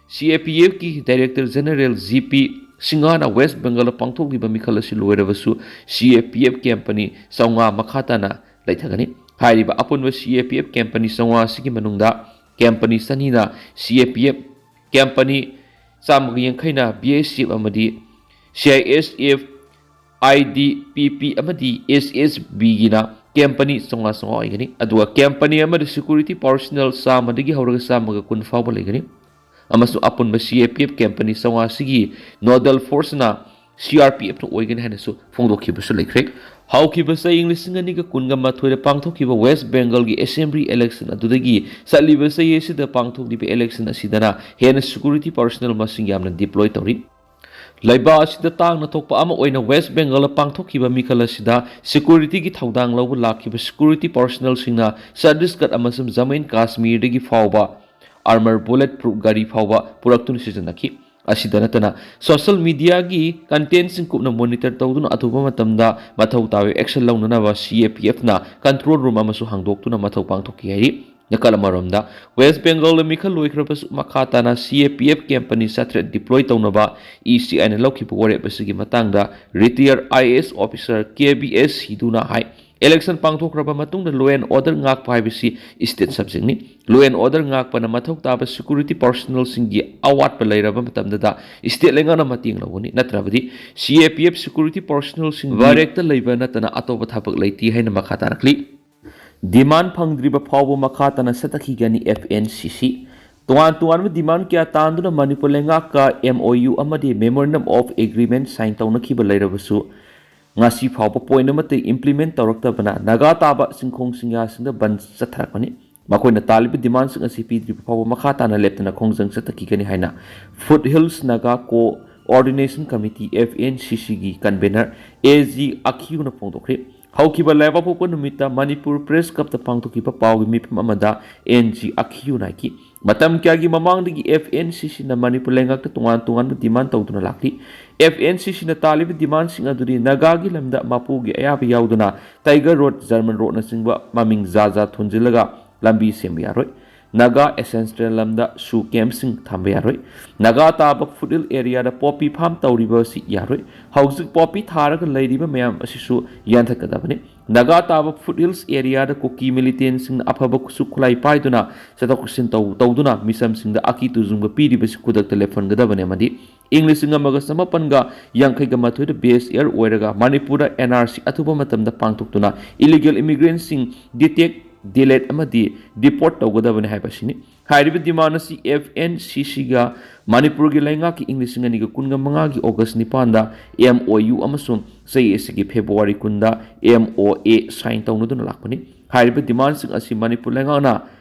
ꯁꯤ ꯑꯦ ꯄꯤ ꯑꯦꯐꯀꯤ ꯗꯥꯏꯔꯦꯛꯇꯔ ꯖꯦꯅꯔꯦꯜ ꯖꯤ ꯄꯤ ꯁꯤꯡꯍꯥꯅ ꯋꯦꯁ ꯕꯦꯡꯒꯜꯗ ꯄꯥꯡꯊꯣꯛꯂꯤꯕ ꯃꯤꯈꯜ ꯑꯁꯤ ꯂꯣꯏꯔꯕꯁꯨ, ꯁꯤ ꯑꯦ ꯄꯤ ꯑꯦꯐ ꯀꯦꯝꯄꯅꯤ ꯆꯥꯝꯃꯉꯥ ꯃꯈꯥ ꯇꯥꯅ ꯂꯩꯊꯒꯅꯤ꯫ ꯍꯥꯏꯔꯤꯕ ꯑꯄꯨꯟꯕ C A P F ꯀꯦꯝꯄꯅꯤ ꯆꯥꯝꯃꯉꯥ ꯑꯁꯤꯒꯤ ꯃꯅꯨꯡꯗ ꯀꯦꯝꯄꯅꯤ ꯆꯅꯤꯅ C A P F, ꯀꯦꯝꯄꯅꯤ ꯆꯥꯝꯃꯒ ꯌꯥꯡꯈꯩꯅ B S F ꯑꯃꯗꯤ C I S F, I D P P ꯑꯃꯗꯤ S S Bꯒꯤꯅ ꯀꯦꯝꯄꯅꯤ ꯆꯥꯝꯃꯉꯥ ꯆꯥꯝꯃꯉꯥ ꯑꯣꯏꯒꯅꯤ꯫ ꯑꯗꯨꯒ ꯀꯦꯝꯄꯅꯤ ꯑꯃꯗ security personnel ꯆꯥꯝꯃꯗꯒꯤ ꯍꯧꯔꯒ ꯆꯥꯝꯃꯒ ꯀꯨꯟ ꯐꯥꯎꯕ ꯂꯩꯒꯅꯤ꯫ ꯑꯃꯁꯨꯡ ꯑꯄꯨꯟꯕ C A P F ꯀꯦꯝꯄꯅꯤ ꯆꯥꯝꯃꯉꯥ ꯑꯁꯤꯒꯤ nodal forceꯅ C R P Fꯅ ꯑꯣꯏꯒꯅꯤ ꯍꯥꯏꯅꯁꯨ ꯐꯣꯡꯗꯣꯛꯈꯤꯕꯁꯨ ꯂꯩꯈ꯭ꯔꯦ꯫ ꯍꯧꯈꯤꯕ ꯆꯍꯤ ꯂꯤꯁꯤꯡ ꯑꯅꯤꯒ ꯀꯨꯟꯒ ꯃꯥꯊꯣꯏꯗ ꯄꯥꯡꯊꯣꯛꯈꯤꯕ West Bengalꯒꯤ assembly election ꯑꯗꯨꯗꯒꯤ ꯆꯠꯂꯤꯕ ꯆꯍꯤ ꯑꯁꯤꯗ ꯄꯥꯡꯊꯣꯛꯂꯤꯕ election ꯑꯁꯤꯗꯅ ꯍꯦꯟꯅ security personnel ꯃꯁꯤꯡ ꯌꯥꯝꯅ deploy ꯇꯧꯔꯤ꯫ ꯂꯩꯕꯥꯛ ꯑꯁꯤꯗ ꯇꯥꯡꯅ ꯊꯣꯛꯄ ꯑꯃ ꯑꯣꯏꯅ West Bengalꯗ ꯄꯥꯡꯊꯣꯛꯈꯤꯕ ꯃꯤꯈꯜ ꯑꯁꯤꯗ securityꯒꯤ ꯊꯧꯗꯥꯡ ꯂꯧꯕ ꯂꯥꯛꯈꯤꯕ security personnelꯁꯤꯡꯅ ꯆꯠꯇꯤꯁꯒꯔ ꯑꯃꯁꯨꯡ ꯖꯝꯃꯨ ꯑꯦꯟ ꯀꯥꯁꯃꯤꯔꯗꯒꯤ ꯐꯥꯎꯕ armor bullet proof ꯒꯥꯔꯤ ꯐꯥꯎꯕ ꯄꯨꯔꯛꯇꯨꯅ ꯁꯤꯖꯤꯟꯅꯈꯤ꯫ ꯑꯁꯤꯗ ꯅꯠꯇꯅ social mediaꯒꯤ contentꯁꯤꯡ ꯀꯨꯞꯅ monitor ꯇꯧꯗꯨꯅ ꯑꯊꯨꯕ ꯃꯇꯝꯗ ꯃꯊꯧ ꯇꯥꯕ action ꯂꯧꯅꯅꯕ C A P Fꯅ control room ꯑꯃꯁꯨ ꯍꯥꯡꯗꯣꯛꯇꯨꯅ ꯃꯊꯧ ꯄꯥꯡꯊꯣꯛꯈꯤ ꯍꯥꯏꯔꯤ꯫ ꯅꯥꯀꯜ ꯑꯃꯔꯣꯝꯗ, West Bengalꯗ ꯃꯤꯈꯜ ꯂꯣꯏꯈ꯭ꯔꯕꯁꯨ ꯃꯈꯥ ꯇꯥꯅ C A P F ꯀꯦꯝꯄꯅꯤ ꯆꯥꯇ꯭ꯔꯦꯠ deploy ꯇꯧꯅꯕ E C Iꯅ ꯂꯧꯈꯤꯕ ꯋꯥꯔꯦꯞ ꯑꯁꯤꯒꯤ ꯃꯇꯥꯡꯗ retired I A S officer K B S ꯁꯤꯙꯨꯅ high, election ꯄꯥꯡꯊꯣꯛꯈ꯭ꯔꯕ ꯃꯇꯨꯡꯗ law and order ꯉꯥꯛꯄ ꯍꯥꯏꯕꯁꯤ state subjectꯅꯤ꯫ Law and order ꯉꯥꯛꯄꯅ ꯃꯊꯧ ꯇꯥꯕ security personnelꯁꯤꯡꯒꯤ ꯑꯋꯥꯠꯄ ꯂꯩꯔꯕ ꯃꯇꯝꯗꯗ state ꯂꯩꯉꯥꯛꯅ ꯃꯇꯦꯡ ꯂꯧꯒꯅꯤ, ꯅꯠꯇ꯭ꯔꯕꯗꯤ C A P F security personnelꯁꯤꯡ barrackꯇ ꯂꯩꯕ ꯅꯠꯇꯅ ꯑꯇꯣꯞꯄ ꯊꯕꯛ ꯂꯩꯇꯦ ꯍꯥꯏꯅ ꯃꯈꯥ ꯇꯥꯔꯛꯂꯤ꯫ Demand ꯐꯪꯗ꯭ꯔꯤꯕ ꯐꯥꯎꯕ ꯃꯈꯥ ꯇꯥꯅ ꯆꯠꯊꯈꯤꯒꯅꯤ F N C C꯫ ꯇꯣꯉꯥꯟ ꯇꯣꯉꯥꯟꯕ demand ꯀꯌꯥ ꯇꯥꯟꯗꯨꯅ ꯃꯅꯤꯄꯨꯔ ꯂꯩꯉꯥꯛꯀ M O U ꯑꯃꯗꯤ Memorandum of Agreement sign ꯇꯧꯅꯈꯤꯕ ꯂꯩꯔꯕꯁꯨ, ꯉꯁꯤ ꯐꯥꯎꯕ point ꯑꯃꯠꯇ implement ꯇꯧꯔꯛꯇꯕꯅ ꯅꯥꯒꯥ ꯇꯥꯕ ꯆꯤꯡꯈꯣꯡ ꯆꯤꯡꯌꯥꯁꯤꯡꯗ ꯕꯟ ꯆꯠꯊꯔꯛꯄꯅꯤ꯫ ꯃꯈꯣꯏꯅ ꯇꯥꯜꯂꯤꯕ demandꯁꯤꯡ ꯑꯁꯤ ꯄꯤꯗ꯭ꯔꯤꯕ ꯐꯥꯎꯕ ꯃꯈꯥ ꯇꯥꯅ ꯂꯦꯞꯇꯅ ꯈꯣꯡꯖꯪ ꯆꯠꯊꯈꯤꯒꯅꯤ ꯍꯥꯏꯅ Foothills Naga Coordination Committee, F N C Cꯒꯤ convener A G ꯑꯈꯤꯌꯨꯅ ꯐꯣꯡꯗꯣꯛꯈ꯭ꯔꯤ꯫ ꯍꯧꯈꯤꯕ ꯂꯩꯕꯥꯛꯄꯣꯛꯄ ꯅꯨꯃꯤꯠꯇ ꯃꯅꯤꯄꯨꯔ Press Clubꯇ ꯄꯥꯡꯊꯣꯛꯈꯤꯕ ꯄꯥꯎꯒꯤ ꯃꯤꯐꯝ ꯑꯃꯗ A G ꯑꯈꯤꯌꯨꯅ ꯍꯥꯏꯈꯤ, ꯃꯇꯝ ꯀꯌꯥꯒꯤ ꯃꯃꯥꯡꯗꯒꯤ F N C Cꯅ ꯃꯅꯤꯄꯨꯔ ꯂꯩꯉꯥꯛꯇ ꯇꯣꯉꯥꯟ ꯇꯣꯉꯥꯟꯕ demand ꯇꯧꯗꯨꯅ ꯂꯥꯛꯂꯤ꯫ F N C Cꯅ ꯇꯥꯜꯂꯤꯕ demandꯁꯤꯡ ꯑꯗꯨꯗꯤ ꯅꯥꯒꯥꯒꯤ ꯂꯝꯗ ꯃꯄꯨꯒꯤ ꯑꯌꯥꯕ ꯌꯥꯎꯗꯅ Tiger Road, German Roadꯅꯆꯤꯡꯕ ꯃꯃꯤꯡ ꯖꯥ ꯖꯥ ꯊꯣꯟꯖꯤꯜꯂꯒ ꯂꯝꯕꯤ ꯁꯦꯝꯕ ꯌꯥꯔꯣꯏ꯫ ꯅꯥꯒꯥ ꯑꯦꯟꯁꯦꯁꯇ꯭ꯔꯦꯜ ꯂꯝꯗ ꯁꯨ ꯀꯦꯝꯞꯁꯤꯡ ꯊꯝꯕ ꯌꯥꯔꯣꯏ꯫ ꯅꯥꯒꯥ ꯇꯥꯕ ꯐꯨꯠꯍꯤꯜ ꯑꯦꯔꯤꯌꯥꯗ ꯄꯣꯄꯤ ꯐꯥꯔꯝ ꯇꯧꯔꯤꯕ ꯑꯁꯤ ꯌꯥꯔꯣꯏ꯫ ꯍꯧꯖꯤꯛ ꯄꯣꯄꯤ ꯊꯥꯔꯒ ꯂꯩꯔꯤꯕ ꯃꯌꯥꯝ ꯑꯁꯤꯁꯨ ꯌꯥꯟꯊꯠꯀꯗꯕꯅꯤ꯫ ꯅꯥꯒꯥ ꯇꯥꯕ ꯐꯨꯠꯍꯤꯜꯁ ꯑꯦꯔꯤꯌꯥꯗ ꯀꯨꯀꯤ ꯃꯤꯂꯤꯇꯦꯟꯁꯤꯡꯅ ꯑꯐꯕ ꯈꯨꯠꯁꯨ ꯈꯨꯠꯂꯥꯏ ꯄꯥꯏꯗꯨꯅ ꯆꯠꯊꯣꯛ ꯆꯠꯁꯤꯟ ꯇꯧ-, ꯇꯧꯗꯨꯅ ꯃꯤꯆꯝꯁꯤꯡꯗ ꯑꯀꯤ ꯇꯨꯖꯨꯡꯕ ꯄꯤꯔꯤꯕꯁꯤ ꯈꯨꯗꯛꯇ ꯂꯦꯞꯍꯟꯒꯗꯕꯅꯤ ꯑꯃꯗꯤ ꯏꯪ ꯂꯤꯁꯤꯡ ꯑꯃꯒ ꯆꯃꯥꯄꯟꯒ ꯌꯥꯡꯈꯩꯒ ꯃꯥꯊꯣꯏꯗ ꯕꯦꯁ ꯏꯌꯥꯔ ꯑꯣꯏꯔꯒ ꯃꯅꯤꯄꯨꯔꯗ ꯑꯦꯟ ꯑꯥꯔ ꯁꯤ ꯑꯊꯨꯕ ꯃꯇꯝꯗ ꯄꯥꯡꯊꯣꯛꯇꯨꯅ ꯏꯂꯤꯒꯦꯜ ꯏꯃꯤꯒ꯭ꯔꯦꯟꯠꯁꯤꯡ ꯗꯤꯇꯦꯛ, ꯗꯤꯂꯦꯠ ꯑꯃꯗꯤ ꯗꯤꯄꯣꯔꯠ ꯇꯧꯒꯗꯕꯅꯤ ꯍꯥꯏꯕꯁꯤꯅꯤ꯫ ꯍꯥꯏꯔꯤꯕ ꯗꯤꯃꯥꯟ ꯑꯁꯤ ꯑꯦꯐ ꯑꯦꯟ ꯁꯤ ꯁꯤꯒ ꯃꯅꯤꯄꯨꯔꯒꯤ ꯂꯩꯉꯥꯛꯀꯤ ꯏꯪ ꯂꯤꯁꯤꯡ ꯑꯅꯤꯒ ꯀꯨꯟꯒ ꯃꯉꯥꯒꯤ ꯑꯣꯒꯁ ꯅꯤꯄꯥꯟꯗ ꯑꯦꯝ ꯑꯣ ꯌꯨ ꯑꯃꯁꯨꯡ ꯆꯍꯤ ꯑꯁꯤꯒꯤ ꯐꯦꯕ꯭ꯔꯨꯋꯥꯔꯤ ꯀꯨꯟꯗ ꯑꯦꯝ ꯑꯣ ꯑꯦ ꯁꯥꯏꯟ ꯇꯧꯅꯗꯨꯅ ꯂꯥꯛꯄꯅꯤ꯫ ꯍꯥꯏꯔꯤꯕ ꯗꯤꯃꯥꯟꯁꯤꯡ ꯑꯁꯤ ꯃꯅꯤꯄꯨꯔ ꯂꯩꯉꯥꯛꯅ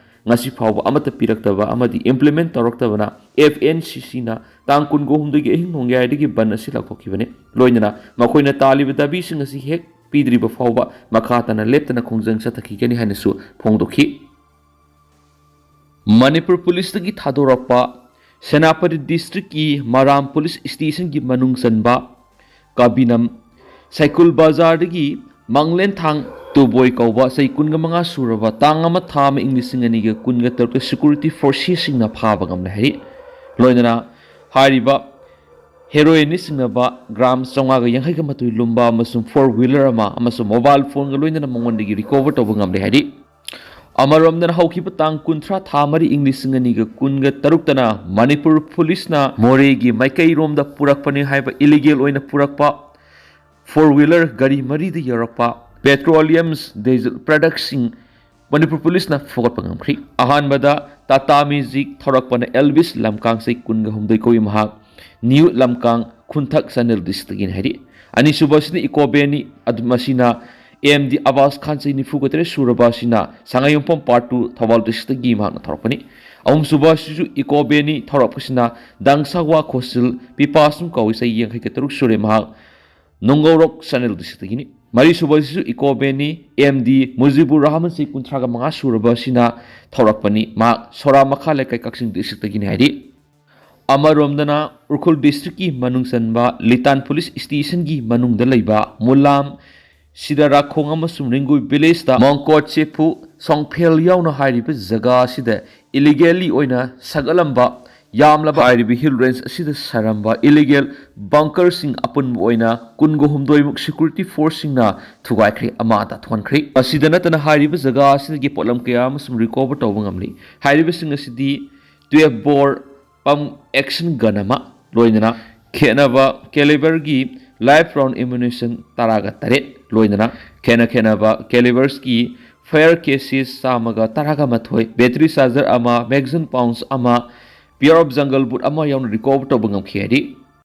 ꯉꯁꯤ ꯐꯥꯎꯕ ꯑꯃꯠꯇ ꯄꯤꯔꯛꯇꯕ ꯑꯃꯗꯤ ꯏꯝꯄ꯭ꯂꯤꯃꯦꯟꯠ ꯇꯧꯔꯛꯇꯕꯅ ꯑꯦꯐ ꯑꯦꯟ ꯁꯤ ꯁꯤꯅ ꯇꯥꯡ ꯀꯨꯟꯒ ꯍꯨꯝꯗꯣꯏꯒꯤ ꯑꯍꯤꯡ ꯅꯣꯡꯌꯥꯏꯗꯒꯤ ꯕꯟ ꯑꯁꯤ ꯂꯥꯎꯊꯣꯛꯈꯤꯕꯅꯤ꯫ ꯂꯣꯏꯅꯅ ꯃꯈꯣꯏꯅ ꯇꯥꯜꯂꯤꯕ ꯗꯥꯕꯤꯁꯤꯡ ꯑꯁꯤ ꯍꯦꯛ ꯄꯤꯗ꯭ꯔꯤꯕ ꯐꯥꯎꯕ ꯃꯈꯥ ꯇꯥꯅ ꯂꯦꯞꯇꯅ ꯈꯣꯡꯖꯪ ꯆꯠꯊꯈꯤꯒꯅꯤ ꯍꯥꯏꯅꯁꯨ ꯐꯣꯡꯗꯣꯛꯈꯤ꯫ ꯃꯅꯤꯄꯨꯔ ꯄꯨꯂꯤꯁꯇꯒꯤ ꯊꯥꯗꯣꯔꯛꯄ ꯁꯦꯅꯥꯄꯇꯤ ꯗꯤꯁꯇ꯭ꯔꯤꯛꯀꯤ ꯃꯔꯥꯝ ꯄꯨꯂꯤꯁ ꯁ꯭ꯇꯦꯁꯟꯒꯤ ꯃꯅꯨꯡ ꯆꯟꯕ ꯀꯥꯕꯤꯅꯝ ꯁꯥꯏꯀꯨꯜ ꯕꯖꯥꯔꯗꯒꯤ ꯃꯪꯂꯦꯟꯊꯥꯡ ꯇꯨꯕꯣꯏ ꯀꯧꯕ ꯆꯍꯤ ꯀꯨꯟꯒ ꯃꯉꯥ ꯁꯨꯔꯕ ꯇꯥꯡ ꯑꯃ ꯊꯥ ꯑꯃ ꯏꯪ ꯂꯤꯁꯤꯡ ꯑꯅꯤꯒ ꯀꯨꯟꯒ ꯇꯔꯨꯛꯇ ꯁꯦꯀ꯭ꯌꯨꯔꯤꯇꯤ ꯐꯣꯔꯁꯦꯁꯁꯤꯡꯅ ꯐꯥꯕ ꯉꯝꯂꯦ ꯍꯥꯏꯔꯤ꯫ ꯂꯣꯏꯅꯅ ꯍꯥꯏꯔꯤꯕ ꯍꯦꯔꯣꯏꯟꯅ ꯆꯤꯡꯅꯕ ꯒ꯭ꯔꯥꯝ ꯆꯥꯝꯃꯉꯥꯒ ꯌꯥꯡꯈꯩꯒ ꯃꯥꯊꯣꯏ ꯂꯨꯝꯕ ꯑꯃꯁꯨꯡ ꯐꯣꯔ ꯋꯤꯂꯔ ꯑꯃ ꯑꯃꯁꯨꯡ ꯃꯣꯕꯥꯏꯜ ꯐꯣꯟꯒ ꯂꯣꯏꯅꯅ ꯃꯉꯣꯟꯗꯒꯤ ꯔꯤꯀꯣꯚꯔ ꯇꯧꯕ ꯉꯝꯂꯦ ꯍꯥꯏꯔꯤ꯫ ꯑꯃꯔꯣꯝꯗꯅ ꯍꯧꯈꯤꯕ ꯇꯥꯡ ꯀꯨꯟꯊ꯭ꯔꯥ ꯊꯥ ꯃꯔꯤ ꯏꯪ ꯂꯤꯁꯤꯡ ꯑꯅꯤꯒ ꯀꯨꯟꯒ ꯇꯔꯨꯛꯇꯅ ꯃꯅꯤꯄꯨꯔ ꯄꯨꯂꯤꯁꯅ ꯃꯣꯔꯦꯒꯤ ꯃꯥꯏꯀꯩꯔꯣꯝꯗ ꯄꯨꯔꯛꯄꯅꯤ ꯍꯥꯏꯕ ꯏꯂꯤꯒꯦꯜ ꯑꯣꯏꯅ ꯄꯨꯔꯛꯄ ꯐꯣꯔ ꯋꯤꯂꯔ ꯒꯥꯔꯤ ꯃꯔꯤꯗ ꯌꯧꯔꯛꯄ ꯄꯦꯇ꯭ꯔꯣꯂꯤꯌꯝ ꯗꯤꯖꯜ ꯄ꯭ꯔꯗꯛꯁꯤꯡ ꯃꯅꯤꯄꯨꯔ ꯄꯨꯂꯤꯁꯅ ꯐꯥꯒꯠꯄ ꯉꯝꯈ꯭ꯔꯤ꯫ ꯑꯍꯥꯟꯕꯗ ꯇꯥꯇꯥ ꯃꯦꯖꯤꯛ ꯊꯧꯔꯛꯄꯅ ꯑꯦꯜꯕꯤꯁ ꯂꯝꯀꯥꯡ ꯆꯍꯤ ꯀꯨꯟꯒ ꯍꯨꯝꯗꯣꯏ ꯀꯧꯏ꯫ ꯃꯍꯥꯛ ꯅ꯭ꯌꯨ ꯂꯝꯀꯥꯡ ꯈꯨꯟꯊꯛ ꯆꯥꯟꯗꯦꯜ ꯗꯤꯁꯇ꯭ꯔꯤꯛꯇꯒꯤꯅꯤ ꯍꯥꯏꯔꯤ꯫ ꯑꯅꯤꯁꯨꯕ ꯑꯁꯤꯅ ꯏꯀꯣ ꯚꯦꯟꯅꯤ, ꯑꯗꯨ ꯃꯁꯤꯅ ꯑꯦꯝ ꯗꯤ ꯑꯕꯥꯁ ꯈꯥꯟ ꯆꯍꯤ ꯅꯤꯐꯨꯒ ꯇꯔꯦꯠ ꯁꯨꯔꯕ ꯑꯁꯤꯅ ꯁꯉꯥꯏꯌꯨꯝꯐꯝ ꯄꯥꯔꯠ ꯇꯨ ꯊꯧꯕꯥꯜ ꯗꯤꯁꯇ꯭ꯔꯤꯛꯇꯒꯤ ꯃꯍꯥꯛꯅ ꯊꯧꯔꯛꯄꯅꯤ꯫ ꯑꯍꯨꯝꯁꯨꯕ ꯑꯁꯤꯁꯨ ꯏꯀꯣ ꯚꯦꯟꯅꯤ ꯊꯧꯔꯛꯄꯁꯤꯅ ꯗꯥꯡꯁꯥꯋꯥ ꯈꯣꯁꯤꯜ ꯄꯤꯄꯥꯁꯨꯡ ꯀꯧꯏ, ꯆꯍꯤ ꯌꯥꯡꯈꯩꯒ ꯇꯔꯨꯛ ꯁꯨꯔꯦ꯫ ꯃꯍꯥꯛ ꯅꯣꯡꯒꯧꯔꯣꯛ ꯆꯥꯟꯗꯦꯜ ꯗꯤꯁꯇ꯭ꯔꯤꯛꯇꯒꯤꯅꯤ꯫ ꯃꯔꯤꯁꯨꯕ ꯑꯁꯤꯁꯨ ꯏꯀꯣ ꯚꯦꯟꯅꯤ, ꯑꯦꯝ ꯗꯤ ꯃꯨꯖꯤꯕꯨꯔ ꯔꯍꯃꯟ ꯆꯍꯤ ꯀꯨꯟꯊ꯭ꯔꯥꯒ ꯃꯉꯥ ꯁꯨꯔꯕ ꯑꯁꯤꯅ ꯊꯧꯔꯛꯄꯅꯤ꯫ ꯃꯍꯥꯛ ꯁꯣꯔꯥ ꯃꯈꯥ ꯂꯩꯀꯥꯏ ꯀꯛꯆꯤꯡ ꯗꯤꯁꯇ꯭ꯔꯤꯛꯇꯒꯤꯅꯤ ꯍꯥꯏꯔꯤ꯫ ꯑꯃꯔꯣꯝꯗꯅ ꯎꯈ꯭ꯔꯨꯜ ꯗꯤꯁꯇ꯭ꯔꯤꯛꯀꯤ ꯃꯅꯨꯡ ꯆꯟꯕ ꯂꯤꯇꯥꯟ ꯄꯨꯂꯤꯁ ꯁ꯭ꯇꯦꯁꯟꯒꯤ ꯃꯅꯨꯡꯗ ꯂꯩꯕ ꯃꯨꯂꯥꯝ, ꯁꯤꯗꯥꯔꯥꯈꯣꯡ ꯑꯃꯁꯨꯡ ꯔꯤꯡꯒꯨꯏ ꯚꯤꯂꯦꯖꯇ ꯃꯣꯡꯀꯣꯠ ꯆꯦꯐꯨ ꯁꯣꯡꯐꯦꯜ ꯌꯥꯎꯅ ꯍꯥꯏꯔꯤꯕ ꯖꯒꯥ ꯑꯁꯤꯗ illegally ꯑꯣꯏꯅ ꯁꯥꯒꯠꯂꯝꯕ ꯌꯥꯝꯂꯕ ꯍꯥꯏꯔꯤꯕ hill range ꯑꯁꯤꯗ ꯁꯥꯔꯝꯕ illegal bunkerꯁꯤꯡ ꯑꯄꯨꯟꯕ ꯑꯣꯏꯅ ꯀꯨꯟꯒ ꯍꯨꯝꯗꯣꯏꯃꯨꯛ security forceꯁꯤꯡꯅ ꯊꯨꯒꯥꯏꯈ꯭ꯔꯦ, ꯑꯃꯥꯡ ꯑꯇꯥ ꯊꯣꯛꯍꯟꯈ꯭ꯔꯦ꯫ ꯃꯁꯤꯗ ꯅꯠꯇꯅ ꯍꯥꯏꯔꯤꯕ ꯖꯒꯥ ꯑꯁꯤꯗꯒꯤ ꯄꯣꯠꯂꯝ ꯀꯌꯥ ꯑꯃꯁꯨ recover ꯇꯧꯕ ꯉꯝꯂꯤ꯫ ꯍꯥꯏꯔꯤꯕꯁꯤꯡ ꯑꯁꯤꯗꯤ twelve bore pump action gun ꯑꯃ, ꯂꯣꯏꯅꯅ ꯈꯦꯠꯅꯕ caliberꯒꯤ live round ammunition ꯇꯔꯥꯒ ꯇꯔꯦꯠ, ꯂꯣꯏꯅꯅ ꯈꯦꯠꯅ ꯈꯦꯠꯅꯕ calibersꯀꯤ fire cases ꯆꯥꯝꯃꯒ ꯇꯔꯥꯒ ꯃꯥꯊꯣꯏ, battery charger ꯑꯃ, magazine pouch ꯑꯃ, pair of jungle boot ꯑꯃ ꯌꯥꯎꯅ recover ꯇꯧꯕ ꯉꯝꯈꯤ ꯍꯥꯏꯔꯤ꯫